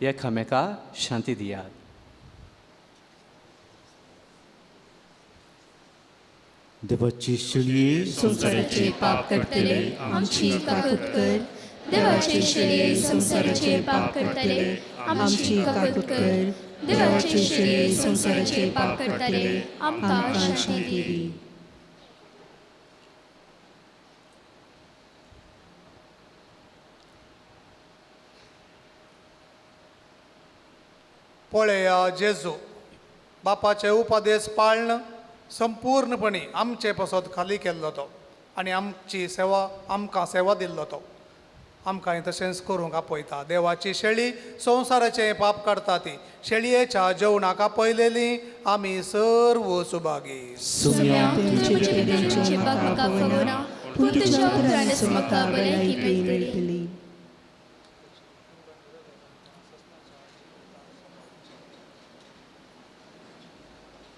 एकामेका शांती दियात. देवाची शेळये संवसाराचे पाप करतले आमची काकूत कर. देवाचे शेळये संवसाराचे पाप करतले आमची काकूत कर. देवाचे शेळये संवसाराचे पाप करतले आमकां शांती दी. पळया जेजू बापाचे उपदेश पाळन संपूर्णपणी आमचे पसत खाली केल्लो तो आनी आमची सेवा आमकां सेवा दिल्लो तो आमकां तशेंच करूंक आपयता. देवाची शेळी संवसाराचें पाप काडटा ती शेळयेच्या जेवणाक आपयलेली आमी सर्व सुभागी.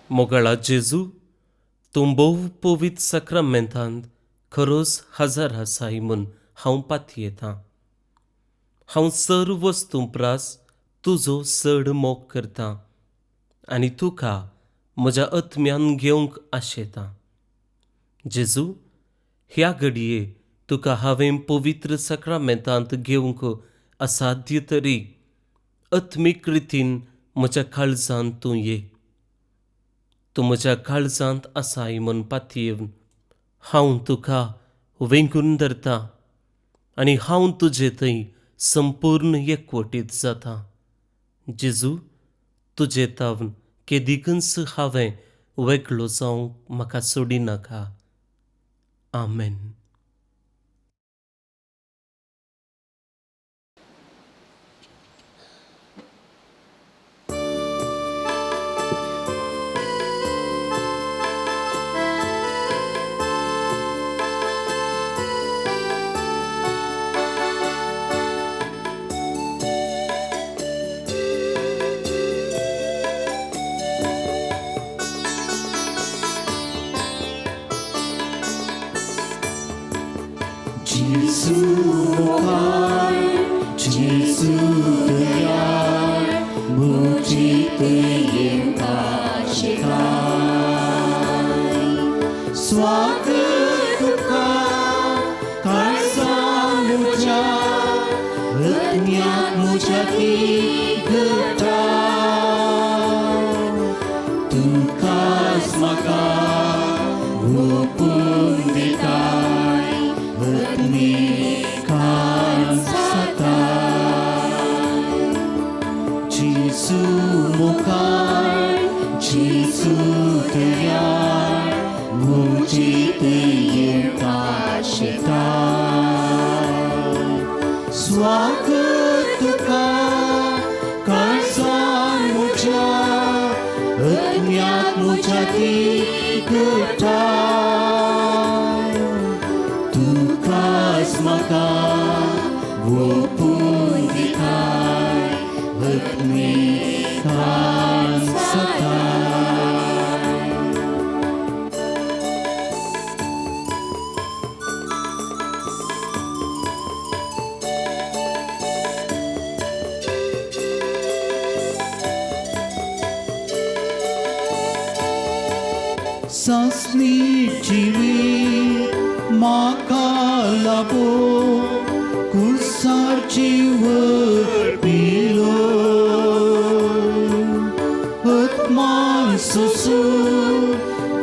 मोगाळा जेजू तूं भोव पवित्र साक्रामेंतांत खरोच हजर आसाय म्हूण हांव पातयेतां. हांव सर्व वस्तूं प्रास तुजो चड मोग करतां आनी तुका म्हज्या आत्म्यान घेवंक आशेतां. जेजू ह्या घडये तुका हांवें पवित्र साक्रामेंतांत घेवंक असाध्य तरी आत्मीक रितीन म्हज्या काळजांत तूं ये. तूं म्हज्या काळजांत आसाय म्हूण पातयेवन हांव तुका वेंगून धरतां आनी हांव तुजे थंय संपूर्ण एकवटीत जाता. जेजू तुजे तावन केदिकूच हांवें वेगळो जावंक म्हाका सोडिनाका. आमेन. मुजीत येवपाशिताय स्वागत तुका काळजान म्हज्या आत्म्याक म्हज्या तिगटा तुकाच म्हाका ओपून दिताय आत्मीकान सताय जेजू मुखार जेजू दयाळ मुजीत येवपाशिताय स्वागत तुका काळजान म्हज्या आत्म्याक म्हज्या तिगटा तुकाच म्हाका ओपून दिताय आत्मीकान सताय. सासणी जिवी म्हाका लाबो कुर्साची वर पिलो आत्मान सोसून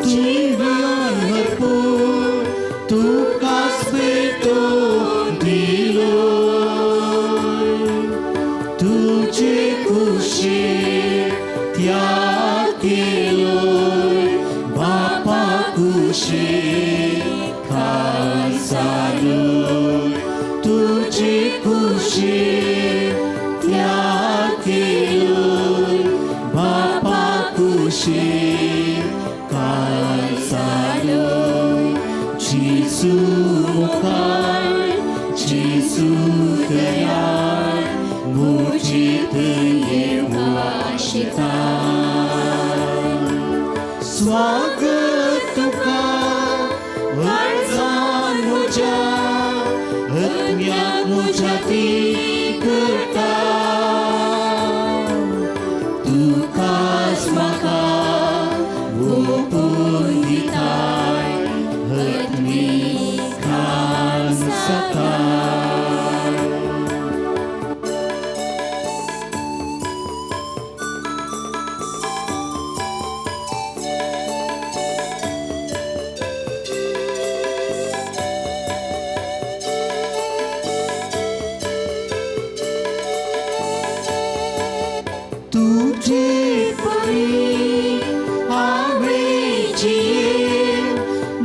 जिव्यान भरपूर तुकाच भेटोवन दिलो तुजे कुशीक त्याग केलो बापा कुशीक खासालूय तुजे कुशीक त्याग केलो बापा कुशीक खासालूय जेजू मुखार जेजू दयाळ मुजीत येवपाशिताय स्वागत तुका काळजान म्हज्या आत्म्याक म्हज्या तिगटा तुकाच म्हाका ओपून दिताय आत्मीकान सताय. तुझे परी हांवें जिये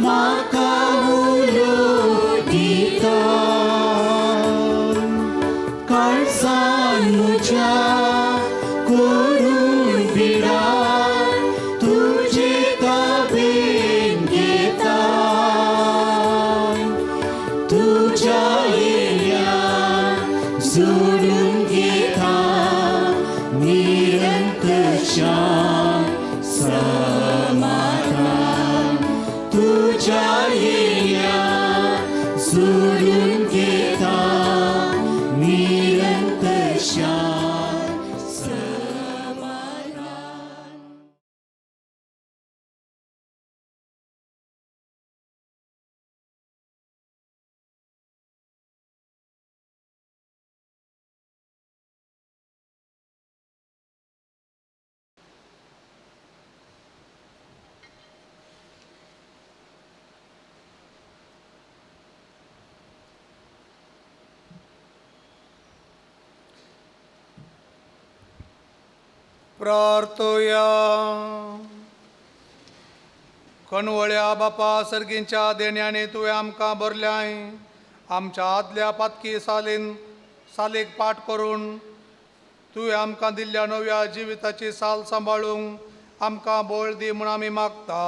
म्हाका उलो दिता काळजान म्हज्या करून बिडार तुजे ताबेन घेता तुज्या येण्यान जोडून घेता निरंतर शांत समाधान तुज्या येण्यान जोडून घेता निरंतर शांत समाधान. प्रार्थुया. कणवळ्या बापा सर्गींच्या देण्याने तुवें आमकां भरल्याय आमच्या आदल्या पातकी सालीन सालीक पाठ करून तुवें आमकां दिल्ल्या नव्या जिविताची साल सांबाळूंक आमकां बळ दी म्हूण आमी मागता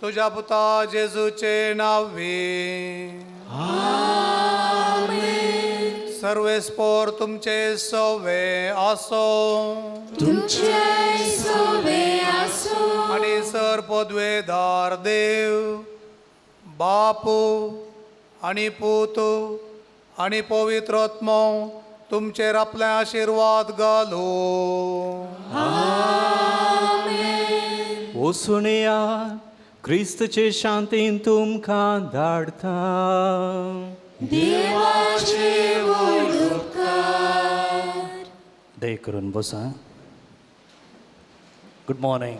तुज्या पुता जेजूचे नांवे. सर्वेस्पोर तुमचे सवे आसो तुमचे सोवे आसो आनी सर पदवेदार देव बापू आनी पूत आनी पवित्र आत्मो तुमचेर आपले आशिर्वाद घालो. वचुनया क्रिस्तचे शांतीन तुमकां धाडटा. दया करून बसा. Good morning.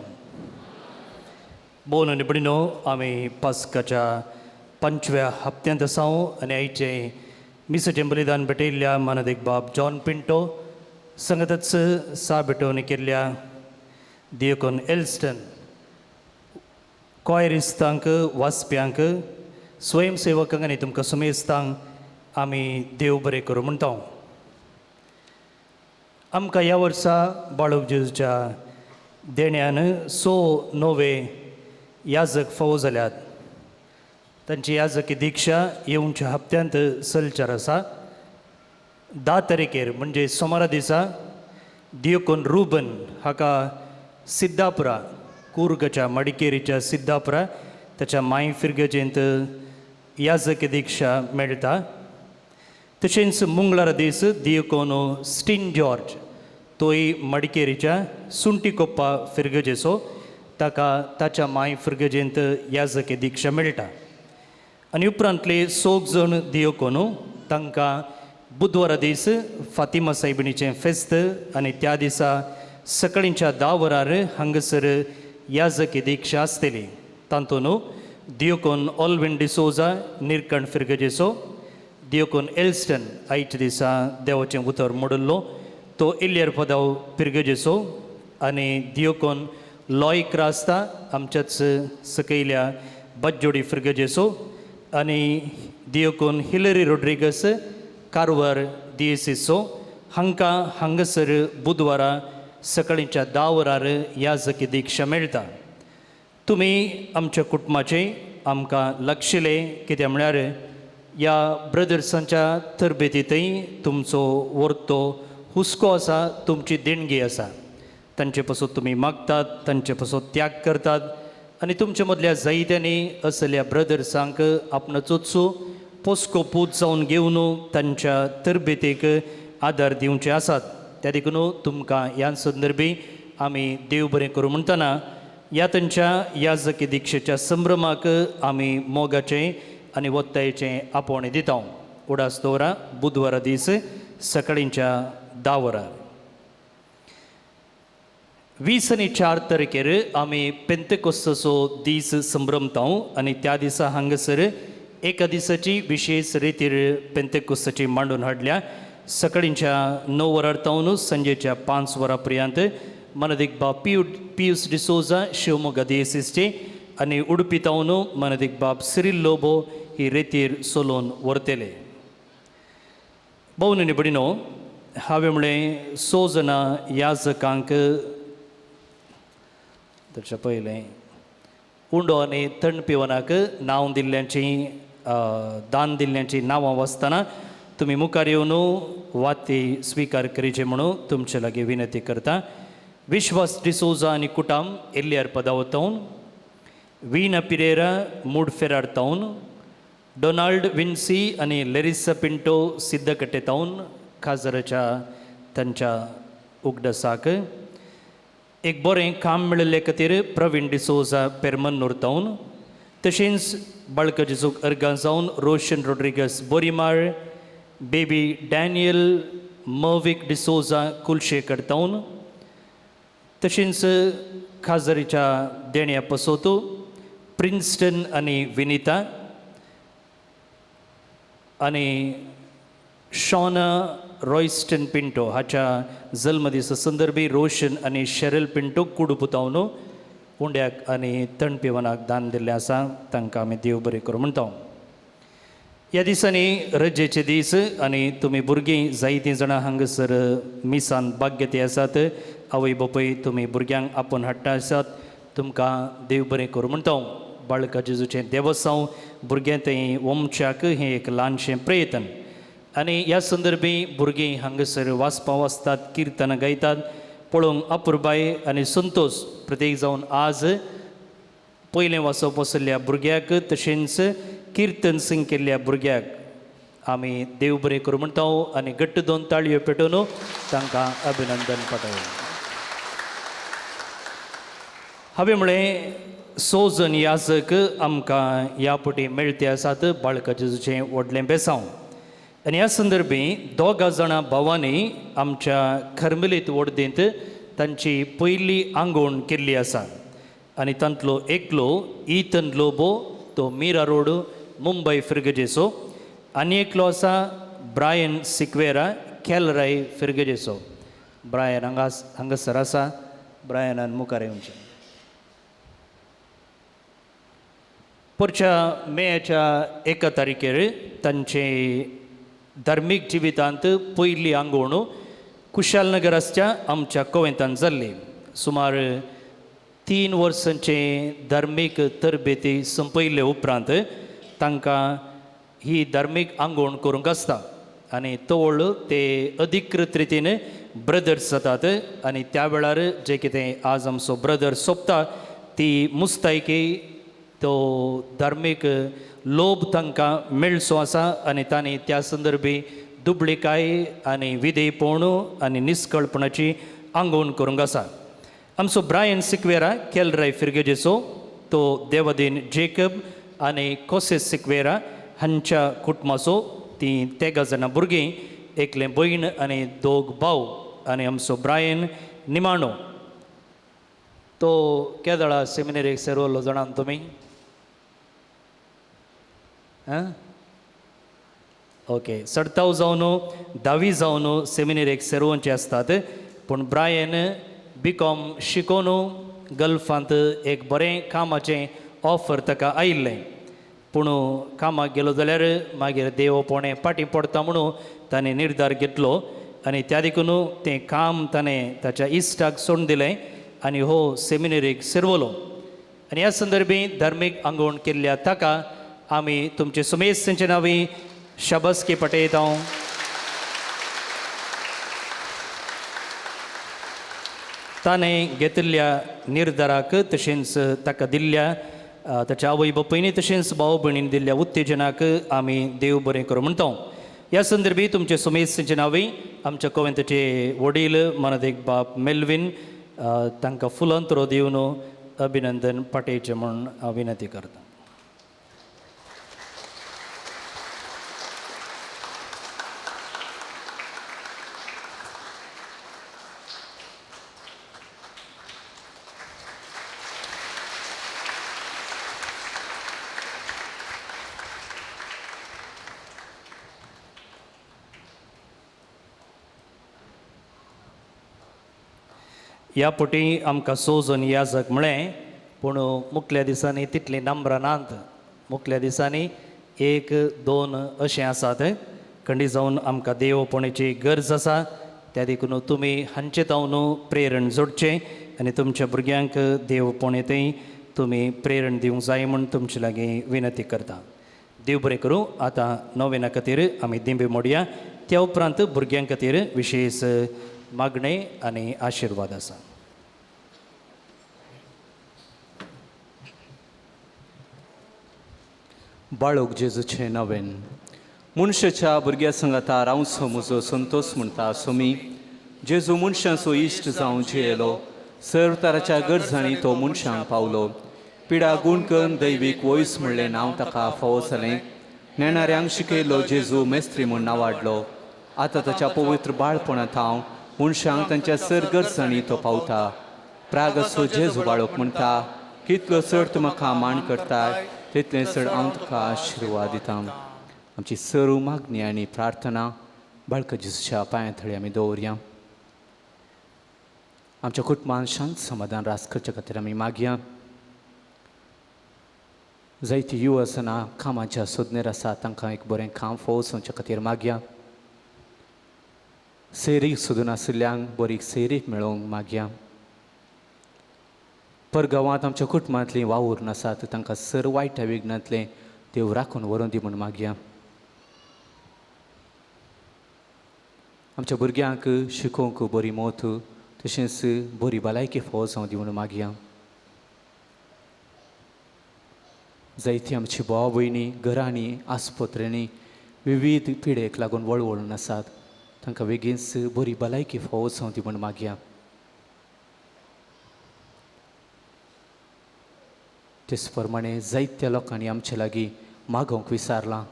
बोन आनी भयणीनो, आमी पास्काच्या पंचव्या हप्त्यांत आसा आनी आयचें मिसाचें बलिदान भेटयल्ल्या मानादीक बाब जॉन पिंटो संगतच सा भेटवणी केल्ल्या दियकोन एल्स्टन कॉयरिस्तांक वाचप्यांक स्वयंसेवकांक आनी तुमकां सुमेस्तांक आमी देव बरें करूं म्हणटा. आमकां ह्या वर्सा बाळक जेजूच्या देण्यान 6 नवे याजक फावो जाल्यात. तांची याजकी दिक्षा येवच्या हप्त्यांत सलचार आसा. 10 तारखेर म्हणजे सोमारा दिसा दियोकोन रुबन हाका सिद्धापुरा कुर्गच्या मडिकेरीच्या सिद्धापुरा ताच्या माय फिर्गजेंत याजकी दिक्षा मेळटा. तशेंच मंगळारा दीस दियकोन स्टीन जॉर्ज तोय मडिकेरीच्या सुंटीकोप्पा फिर्गजेचो ताका ताच्या माय फिर्गजेंत याजकी दिक्षा मेळटा. आनी उपरांतले 6 जाण दियोकोनू तांकां बुधवारा दीस फातिमा सायबिणीचें फेस्त आनी त्या दिसा सकाळींच्या 10 वरार हांगासर याजकी दिक्षा आसतली. तातूंत दियोकोन ऑलविन डिसोजा निरकण फिर्गजेचो, दियोकोन एल्स्टन आयच्या दिसा देवाचें उतर मोडिल्लो तो इलियर पदाव फिर्गजेचो आनी दियोकोन लॉय क्रास्ता आमच्याच सकयल्या बज्जोडी फिर्गजेचो आनी दियोकोन हिलरी रोड्रिगस कारवार दियेसीचो हांकां हांगासर बुधवारा सकाळींच्या 10 वरार याजकी दिक्षा मेळटा. तुमी आमच्या कुटुंबाचें आमकां लक्षिलें कित्याक म्हळ्यार ह्या ब्रदर्सांच्या तरबेतींतय तुमचो वर्तो हुस्को आसा, तुमची देणगी आसा. तांचे पासून तुमी मागतात, तांचे पासून त्याग करतात आनी तुमचे मदल्या जायत्यांनी असल्या ब्रदर्सांक आपणाचोच पोसको पूत जावन घेवन तांच्या तरबेतीक आदार दिवचे आसात. त्या देखून तुमकां ह्या संदर्भी आमी देव बरें करूं म्हणटना ह्या तांच्या याजकी दिक्षेच्या संभ्रमाक आमी मोगाचें आनी वत्तायेचें आपोवणें दिता. उडास दवरा बुधवारा दीस सकाळींच्या 10 वरार. 20 आनी 4 तारखेर आमी पेंतेकोस्ताचो दीस संभ्रमता आनी त्या दिसा हांगासर एका दिसाची विशेश रितीर पेंतेकोस्ताची मांडून हाडल्या. सकाळींच्या 9 वरार तावन सांजेच्या 5 वरां पर्यंत मनादीक बाब पियूस डिसोजा शिवमोगा दियेसीसचे आनी उडपी तावन मनादीक बाब सिरील लोबो ही रेतीर सोलोवन व्हरतले. भोवन आनी भयणीनो, हांवें म्हणलें 6 जाणां याजकांक तशें पयलें उंडो आनी थंड पिवनाक नांव दिल्ल्यांची दान दिल्ल्यांची नांवां वाचतना तुमी मुखार येवन वाती स्विकार करीचे म्हणून तुमचे लागीं विनंती करता. विश्वास डिसोजा आनी कुटाम एल्लियार पदावतावन, वीना पिरेरा मूड फेरार तावन, डोनाल्ड विन्सी आनी लेरिसा पिंटो सिद्धकट्टे तावन खाजराच्या तांच्या उगडसाक एक बरें काम मेळिल्ले खातीर प्रवीण डिसोजा पेरमन्नूर तावन, तशेंच बाळकाजेजूक अर्गां जावन रोशन रोड्रिगस बोरीमाळ, बेबी डॅनियल मविक डिसोजा कुलशेकर तावन, तशेंच खाजरीच्या देण्या पसोतू प्रिन्स्टन आनी विनिता आनी शॉना रॉयस्टन पिंटो हाच्या जल्मदिसा संदर्भी रोशन आनी शेरल पिंटो कुडुपुतावन उंड्याक आनी थंड पिवनाक दान दिल्लें आसा. तांकां आमी देव बरें करूं म्हणटा. ह्या दिसांनी रजेचे दीस आनी तुमी भुरगीं जायतीं जाणां हांगासर मिसान भाग्यती आसात. आवय बापूय तुमी भुरग्यांक आपोवन हाडटा आसात, तुमकां देव बरें करूं म्हणटा. बाळका जेजूचें देवसांव भुरग्यां थंय ओमच्याक हें एक ल्हानशें प्रयत्न आनी ह्या संदर्भी भुरगीं हांगासर वाचपां वाचतात, किर्तनां गायतात, पळोवंक अपुरबाय आनी संतोश प्रत्येक जावन आज पयलें वाचप आशिल्ल्या भुरग्याक तशेंच किर्तन सिंग केल्ल्या भुरग्याक आमी देव बरें करूं म्हणटा आनी घट्ट दोन ताळयो पेटोवन तांकां अभिनंदन पाठोवया. हांवें म्हळें 6 जण याजक आमकां ह्या पटी मेळते आसात बाळका जेजूचें व्हडलें बेसांव. आनी ह्या संदर्भी 2 जाणां भावांनी आमच्या खरमलीत वडदेंत तांची पयली आंगवण केल्ली आसा आनी तांतलो एकलो इथन लोबो, तो मीरा रोड मुंबय फिरगजेचो, आनी एकलो आसा ब्रायन सिक्वेरा, केलराय फिरगजेचो. ब्रायन हांगा हांगासर आसा. ब्रायनान मुखार येवचें. पोरच्या मेयाच्या 1 तारखेर तांचे धार्मीक जिवितांत पयली आंगवण कुशालनगर आसच्या आमच्या कोवेंतान जाल्ली. सुमार 3 वर्सांचे धार्मीक तरबेती संपयले उपरांत तांकां ही धार्मीक आंगवण करूंक आसता आनी तवळ ते अधिकृत रितीन ब्रदर्स जातात. आनी त्या वेळार जें कितें आज आमचो ब्रदर सोंपता ती मुस्तायकी, तो धार्मीक लोभ तांकां मेळचो आसा आनी तांणी त्या संदर्भी दुबळीकाय आनी विधेयपण आनी निस्कळपणाची आंगवण करूंक आसा. आमचो ब्रायन सिक्वेरा केलराय फिरगेजेचो, तो देवादीन जेकब आनी कोसेस सिक्वेरा हांच्या कुटुंबाचो. तीं 13 जाणां भुरगीं, एकलें भयण आनी 2 भाव. आनी आमचो ब्रायन निमाणो. तो केदळा सेमिनरीक सेरवलो जाणान तुमी? आं, ओके. सडताव जावन धावी जावन सेमिनरीक सेरोवचे आसतात, पूण ब्रायन बी कॉम शिकोवन गल्फांत एक बरें कामाचें ऑफर ताका आयिल्लें, पूण कामाक गेलो जाल्यार मागीर देव पोणें फाटीं पडटा म्हणून ताणें निर्धार घेतलो आनी त्या देखून तें काम ताणें ताच्या इश्टाक सोडून दिलें आनी हो सेमिनरीक सेरवलो. आनी ह्या संदर्भी धार्मीक आंगवण केल्ल्या ताका आमी तुमचे सुमेस्तांचे नांवी शाबासकी पटयता. ताणें घेतिल्ल्या निर्धाराक तशेंच ताका दिल्ल्या ताच्या आवय बापायनी तशेंच भाव भयणीन दिल्ल्या उत्तेजनाक आमी देव बरें करूं म्हणटा. ह्या संदर्भी तुमचे सुमेस्तांचे नांवी आमच्या कोवेंताचे वडील मनादेक बाप मेल्वीन तांकां फुलांतरो दिवन अभिनंदन पाठयचें म्हूण हांव विनंती करता. ह्या पटी आमकां 6 जण याजक म्हळें, पूण मुखल्या दिसांनी तितलीं नंबरां नात. मुखल्या दिसांनी 1 2 अशें आसात. खंडी जावन आमकां देवपणाची गरज आसा. त्या देखून तुमी हांचे तावन प्रेरण जोडचें आनी तुमच्या भुरग्यांक देवपणेंतय तुमी प्रेरण दिवंक जाय म्हूण तुमचे लागीं विनंती करता. देव बरें करूं. आतां नोवेना खातीर आमी दिंबी मोडया. त्या उपरांत भुरग्यां खातीर विशेश मागणें आनी आशिर्वाद आसा. बाळोक जेजूचें नवेन. मनशाच्या भुरग्या संगाता रावचो म्हजो संतोश म्हणटा सोमी. जेजू मनशांचो इश्ट जावन जियेलो. सर्व तराच्या गरजांनी तो मनशांक पावलो. पिडा गुण करून दैवीक वयस म्हणलें नांव ताका फावो जालें. नेणाऱ्यांक शिकयलो जेजू मेस्त्री म्हूण नांवाडलो. आतां ताच्या पवित्र बाळपणांत हांव मनशांक तांच्या सर गरजांनी तो पावता. प्रागसो जेजू बाळोक म्हणटा, कितलो चड तूं म्हाका मान करताय तितलें चड हांव तुका आशिर्वाद दिता. आमची सर्व मागणी आनी प्रार्थना बाळक जेजूच्या पांयां थळी आमी दवरया. आमच्या कुटुंबान शांत समाधान रास करचे खातीर आमी मागया. जायती युवसना कामाच्या सोदनेर आसा, तांकां एक बरें काम फावो जावचे खातीर मागया. सेरीक सोदून आशिल्ल्यांक बरी सेरीक मेळोवंक मागया. परगांवांत आमच्या कुटुंबांतलीं वावूर आसात तांकां सर वायट विघ्नांतलें देव राखून व्हरून दी म्हूण मागया. आमच्या भुरग्यांक शिकोवंक बरी मोत तशेंच बरी भलायकी फावो जावं दी म्हूण मागया. जायती आमची भाव भयणी घरांनी आस्पत्र्यांनी विविध पिडेक लागून वळवळून आसात तांकां बेगीनच बरी भलायकी फावो जावं दी म्हूण मागया. तेच प्रमाणे जायत्या लोकांनी आमचे लागीं मागोवंक विसारलां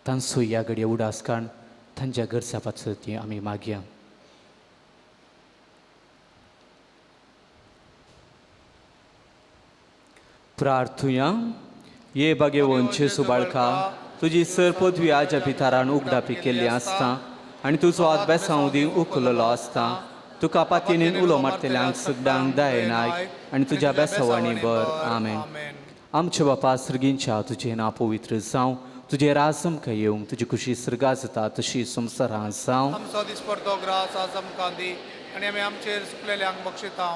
तांचो ह्या घडये उडास काडून तांच्या गरजा पासत ती आमी मागया. प्रार्थुया. ये बागेवन जेजू बाळका तुजी सर पदवी आज्या भितरान उगडापी केल्ली आसता आनी तुजो हात बेसांव दी उखललो आसता. तुका पातयेन उलो मारतल्यांक सगळ्यांक दयेन आयक आनी तुज्या बेसावांनी बर. आमेन. आमच्या बापा सर्गींच्या तुजें नांव पवित्र जावं, तुजें राज आमकां येवंक, तुजी खुशी सर्गा जाता तशी संवसारांत जावं. आमचो दिसपडतो ग्रास आज आमकां दी आनी आमी आमचेर चुकलेल्यांक बक्षिता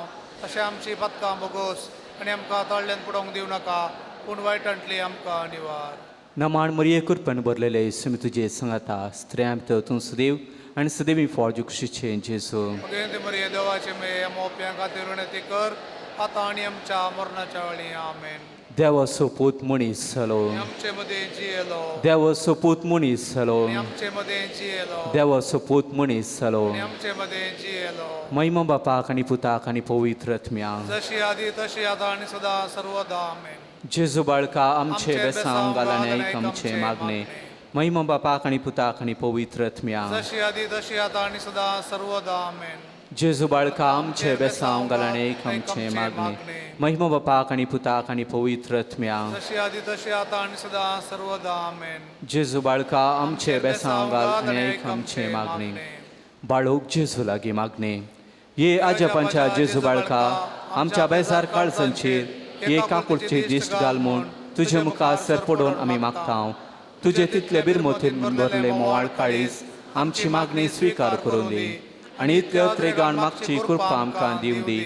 तशें आमची पदकां बोगोस आनी आमकां तळ्ळ्यान पुडोवंक दिवं नाका पूण वायटांतली आमकां निवार. नमाण मरिये कृपेन भरलेले सुमी तुजे सांगाता स्त्रियां भितर तूं सदैव आनी सदैवी फळ खुशीचें जेजू. भगवंती मरिये देवाचे मेय मोप्यां खातीर विनंती कर आतां आनी आमच्या मरणाच्या वेळी. आमेन. देवाचो पूत मनीस जालो, आमचे मदें जियेलो. देवाचो पूत मनीस जालो, आमचे मदें जियेलो. देवाचो पूत मनीस जालो. आमचे मदें जियेलो. महिमा बापाक आनी पुताक आनी पवित्र आत्म्याक, जशी आदी तशी आतां आनी सदां सर्वदा. आमेन. जेजू बाळका आमचे बेसांव घाल आनी आयक आमचें मागणें. महिमा बापाक आनी पुताक आनी पवित्र आत्म्याक, जशी आदी तशी आतां आनी सदां सर्वदा. आमेन. जेजू बाळका आमचे बेसांव घाल आनी आयक आमचें मागणें. महिमा बापाक आनी पुताक आनी पवित्र आत्म्याक, जशी आदी तशी आतां आनी सदां सर्वदा. आमेन. जेजू बाळका आमचे बेसांव घाल आनी आयक आमचें मागणें. बाळूक जेजू लागीं मागणें. ये आजपांच्या जेजू बाळका आमच्या बेजार काळजांचेर ये काकुळची दिश्ट घाल म्हूण तुजे मुखार सर पडोवन आमी मागता. तुजे तितले बिरमोतीन भरले मोवाळ काळीज आमची मागणी स्विकार करून दी आनी इतले त्रेगान मागची कृपा आमकां दिवं दी.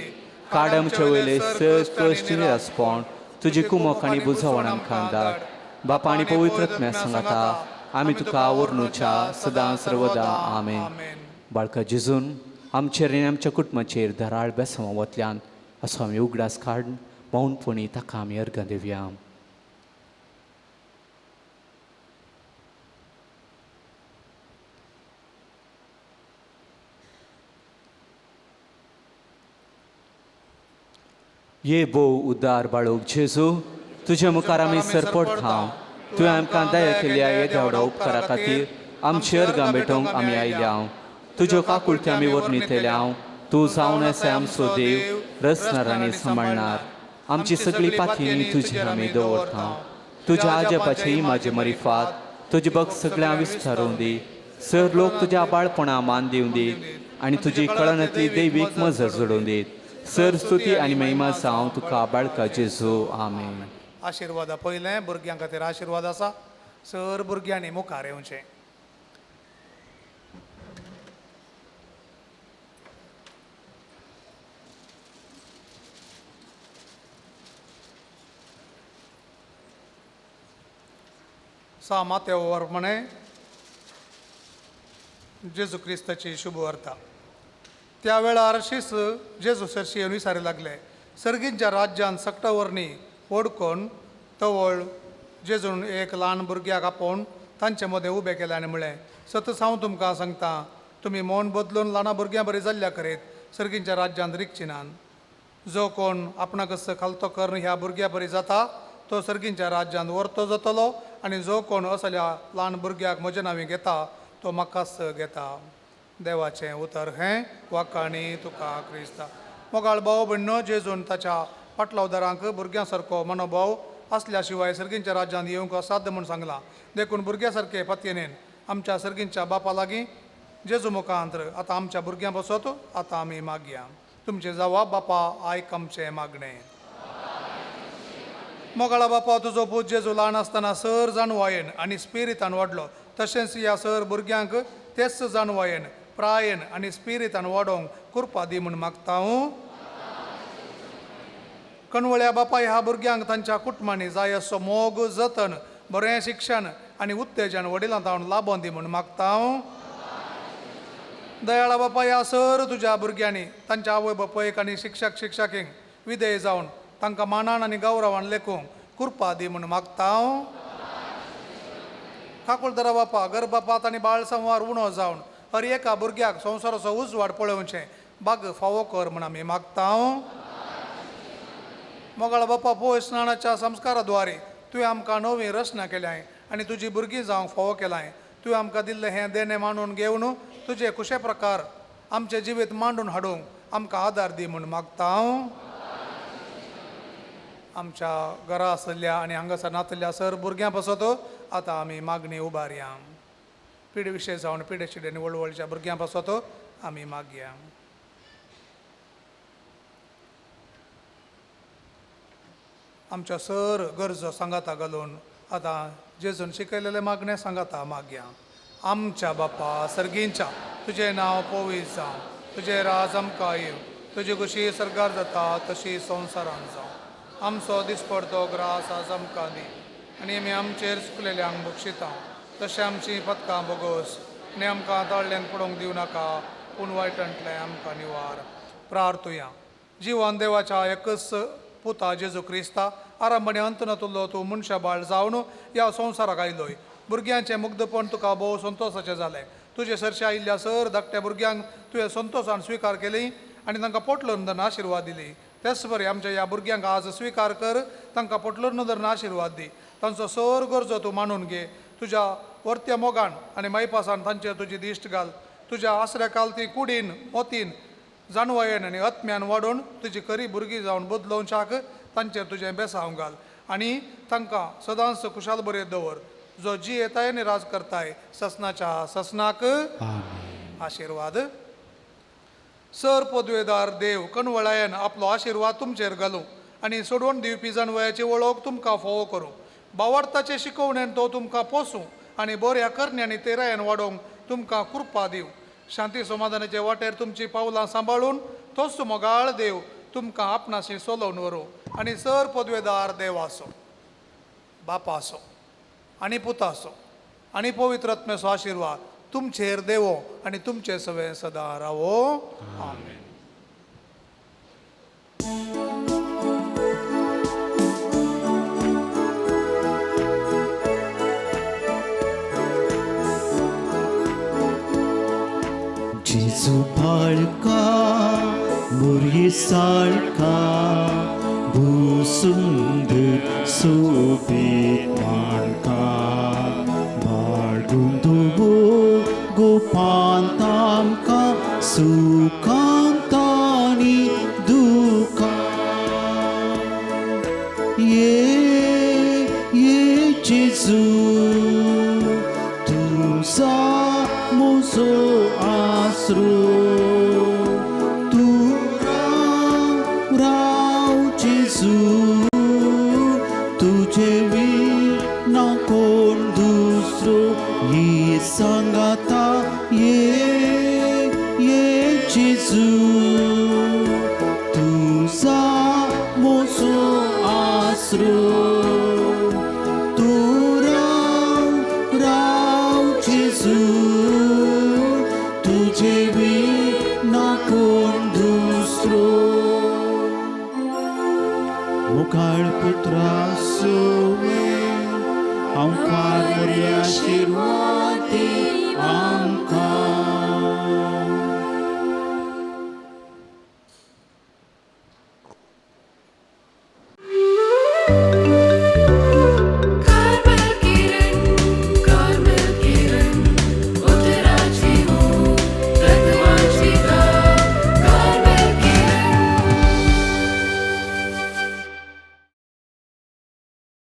काड आमचे वयले सर कश्ट निरासपण तुजी कुमक आनी बुजवण आमकां धाड. बापा आनी पवित्र आत्म्या सांगाता आमी तुका वर्णुच्या सदां सर्वदा. आमेन. बाळका जेजून आमचेर आनी आमच्या कुटुंबाचेर धाराळ बेसांव वतल्यान असो आमी उगडास काडून मौनपणी ताका आमी अर्गां दिवया. ये भोव उदार बाळूक जेजू तुजे मुखार आमी सरपट खाव. तुवें आमकां दया केल्या हे देवडा उपकारा खातीर आमची अर्गां भेटोवंक आमी आयल्या. तुज्यो काकुळत्यो आमी वर्णितल्या. तूं जावन आसा आमचो देव, रचणार आनी सांबाळणार. आमची सगळी पातयेनी तुजेर आमी दवरता. तुज्या आजपाची म्हाजी मरिफात तुजी भक्त सगळ्यां विस्तारून दी. सर लोक तुज्या बाळपणा मान दिवं दी आनी तुजी कळनांतली दैवीक मजत जोडून दीत. सर स्तुती आनी महिमा जावं तुका बाळका जेजू. आमेन. आशिर्वादा पयलें भुरग्यां खातीर आशिर्वाद आसा. सर भुरग्यांनी मुखार येवचें. सा मातेव म्हणे जेजू क्रिस्ताची शुभवार्ता. त्या वेळार शीस जेजू सरशी येवन विसारी लागले. सर्गींच्या राज्यान सकटावरणी ओडकोन तवळ जेजून एक ल्हान भुरग्याक आपोवन तांचे मदें उबें केलें आनी म्हळें, सतच हांव तुमकां सांगता, तुमी मौन बदलून ल्हाना भुरग्यां बरी जाल्ल्या करीत सर्गींच्या राज्यांत रिगची नात. जो कोण आपणाकच खालतो करून ह्या भुरग्या बरी जाता तो सर्गींच्या राज्यांत वर्तो जातलो आनी जो कोण असल्या ल्हान भुरग्याक म्हजें नांवी घेता तो म्हाकाच घेता. देवाचें उतर हें वाकाणी तुका क्रिस्ता. मोगाळ भाव भयणो जेजून ताच्या पाटलावदारांक भुरग्यां सारको मनोभाव आसल्या शिवाय सर्गींच्या राज्यांत येवंक असाध्य म्हूण सांगलां. देखून भुरग्यां सारके पतयेन आमच्या सर्गींच्या बापा लागीं जेजू मुखांत्र आतां आमच्या भुरग्यां बसत आतां आमी मागया. तुमचें जावा बापा आयक आमचें मागणें. मोगाळा बापा तुजो पूत जेजू ल्हान आसतना सर जाणवायेन आनी स्पिरितान वाडलो, तशेंच ह्या सर भुरग्यांक तेच जाणवायेन प्रायेन आनी स्पिरितान वाडोवंक कृपा दी म्हूण मागता. हांव कणवळ्या बापाय ह्या भुरग्यांक तांच्या कुटुंबांनी जाय असो मोग, जतन, बरें शिक्षण आनी उत्तेजन वडिलां तावन लाबोवन दी म्हूण मागता. हांव दयाळा बापा ह्या सर तुज्या भुरग्यांनी तांच्या आवय बापायक आनी शिक्षक शिक्षकींक विधेय जावन तांकां मानान आनी गौरवान लेखूंक कृपा दी म्हूण मागता. हांव ठाकुरदरा बापा गर्भपात आनी बाळ संवार उणो जावन हर एका भुरग्याक संवसाराचो उजवाड पळोवचें बाग फावो कर म्हूण आमी मागता. मोगाळ बापा पोय स्नानाच्या संस्काराद्वारे तुवें आमकां नवी रचना केल्याय आनी तुजी भुरगीं जावंक फावो केलाय. तुवें आमकां दिल्लें हें देणें मांडून घेवन तुजे कुशे प्रकार आमचें जिवीत मांडून हाडूंक आमकां आदार दी म्हूण मागता. आमच्या घरा आशिल्ल्या आनी हांगासर नातिल्ल्या सर भुरग्यां पासत आतां आमी मागणी उबारया. पिडे विशय जावन पिडे शिडे आनी वळवळच्या भुरग्यां पासत आमी मागया. आमच्या सर गरजो सांगाता घालून आतां जेजून शिकयलेले मागणें सांगाता मागया. आमच्या बापा सर्गींच्या तुजें नांव पवित्र जावं, तुजें राज आमकां येवं, तुजी खुशी सर्गार जाता तशी संवसारांत जावं. आमचो दिसपडतो ग्रास आज आमकां दी आनी आमी आमचेर चुकलेल्यांक बक्षिता तशें आमचीं पदकां बोगोस आनी आमकां ताळ्ळ्यान पडोवंक दिवं नाका पूण वायटांतलें आमकां निवार. प्रार्थुया. जिवन देवाच्या एकच पुता जेजू क्रिस्ता आरंभ आनी अंत नातुल्लो तूं मनशा बाळ जावन ह्या संवसाराक आयलोय. भुरग्यांचें मुग्धपण तुका भोव संतोसाचें जालें. तुजे सरशे आयिल्ल्या सर धाकट्या भुरग्यांक तुवें संतोसान स्विकार केली आनी तांकां पोटलो नदर आशिर्वाद दिली. तेच बरें आमच्या ह्या भुरग्यांक आज स्विकार कर, तांकां पोटलो नदर आशिर्वाद दी. तांचो सर गरजो तूं मांडून घे. तुज्या वर्त्या मोगान आनी मायपासान तांचेर तुजी दिश्ट घाल. तुज्या आसऱ्या काल ती कुडीन मोतीन जाणवायेन आनी आत्म्यान वाडोवन तुजी खरी भुरगीं जावन बदलोवच्याक तांचेर तुजें बेसांव घाल आनी तांकां सदांच खुशाल बरें दवर. जो जी येताय आनी राज करताय ससनाच्या ससनाक आशिर्वाद. सर पदवेदार देव कणवळायन आपलो आशिर्वाद तुमचेर घालूं आनी सोडवण दिवपी जाणवयाची वळख तुमकां फावो करूं. बावार्थाचे शिकवणेन तो तुमकां पोसूं आनी बऱ्या करण्या आनी तेरायन वाडोवंक तुमकां कृपा दिवं. शांती समाधानाचे वाटेर तुमची पावलां सांबाळून तोच मोगाळ देव तुमकां आपणाशी सोलोवन व्हरूं आनी सर पदवेदार देव आसो, बापा आसो आनी पुता आसो आनी पवित्र आत्म्याचो आशिर्वाद तुमचेर देवो आनी तुमचे सवे सदां रावो. आमेन. जेजू बाळका मुरये साळका भूसुंदर सोबीत माणका बाळगुंदुवो गोपांत आमकां सुखांत आनी दुखांत. ये ये जेजू तुजा म्हजो आसरो, तूं राव राव जेजू तुजे विना कोण दुसरो. ये सांगाता ये ये जेजू तुजा म्हजो आसरो, तूं राव राव जेजू तुजे विना कोण दुसरो. मुखाळ पुत्रा सोवे हांव मोरया आशिर्वाद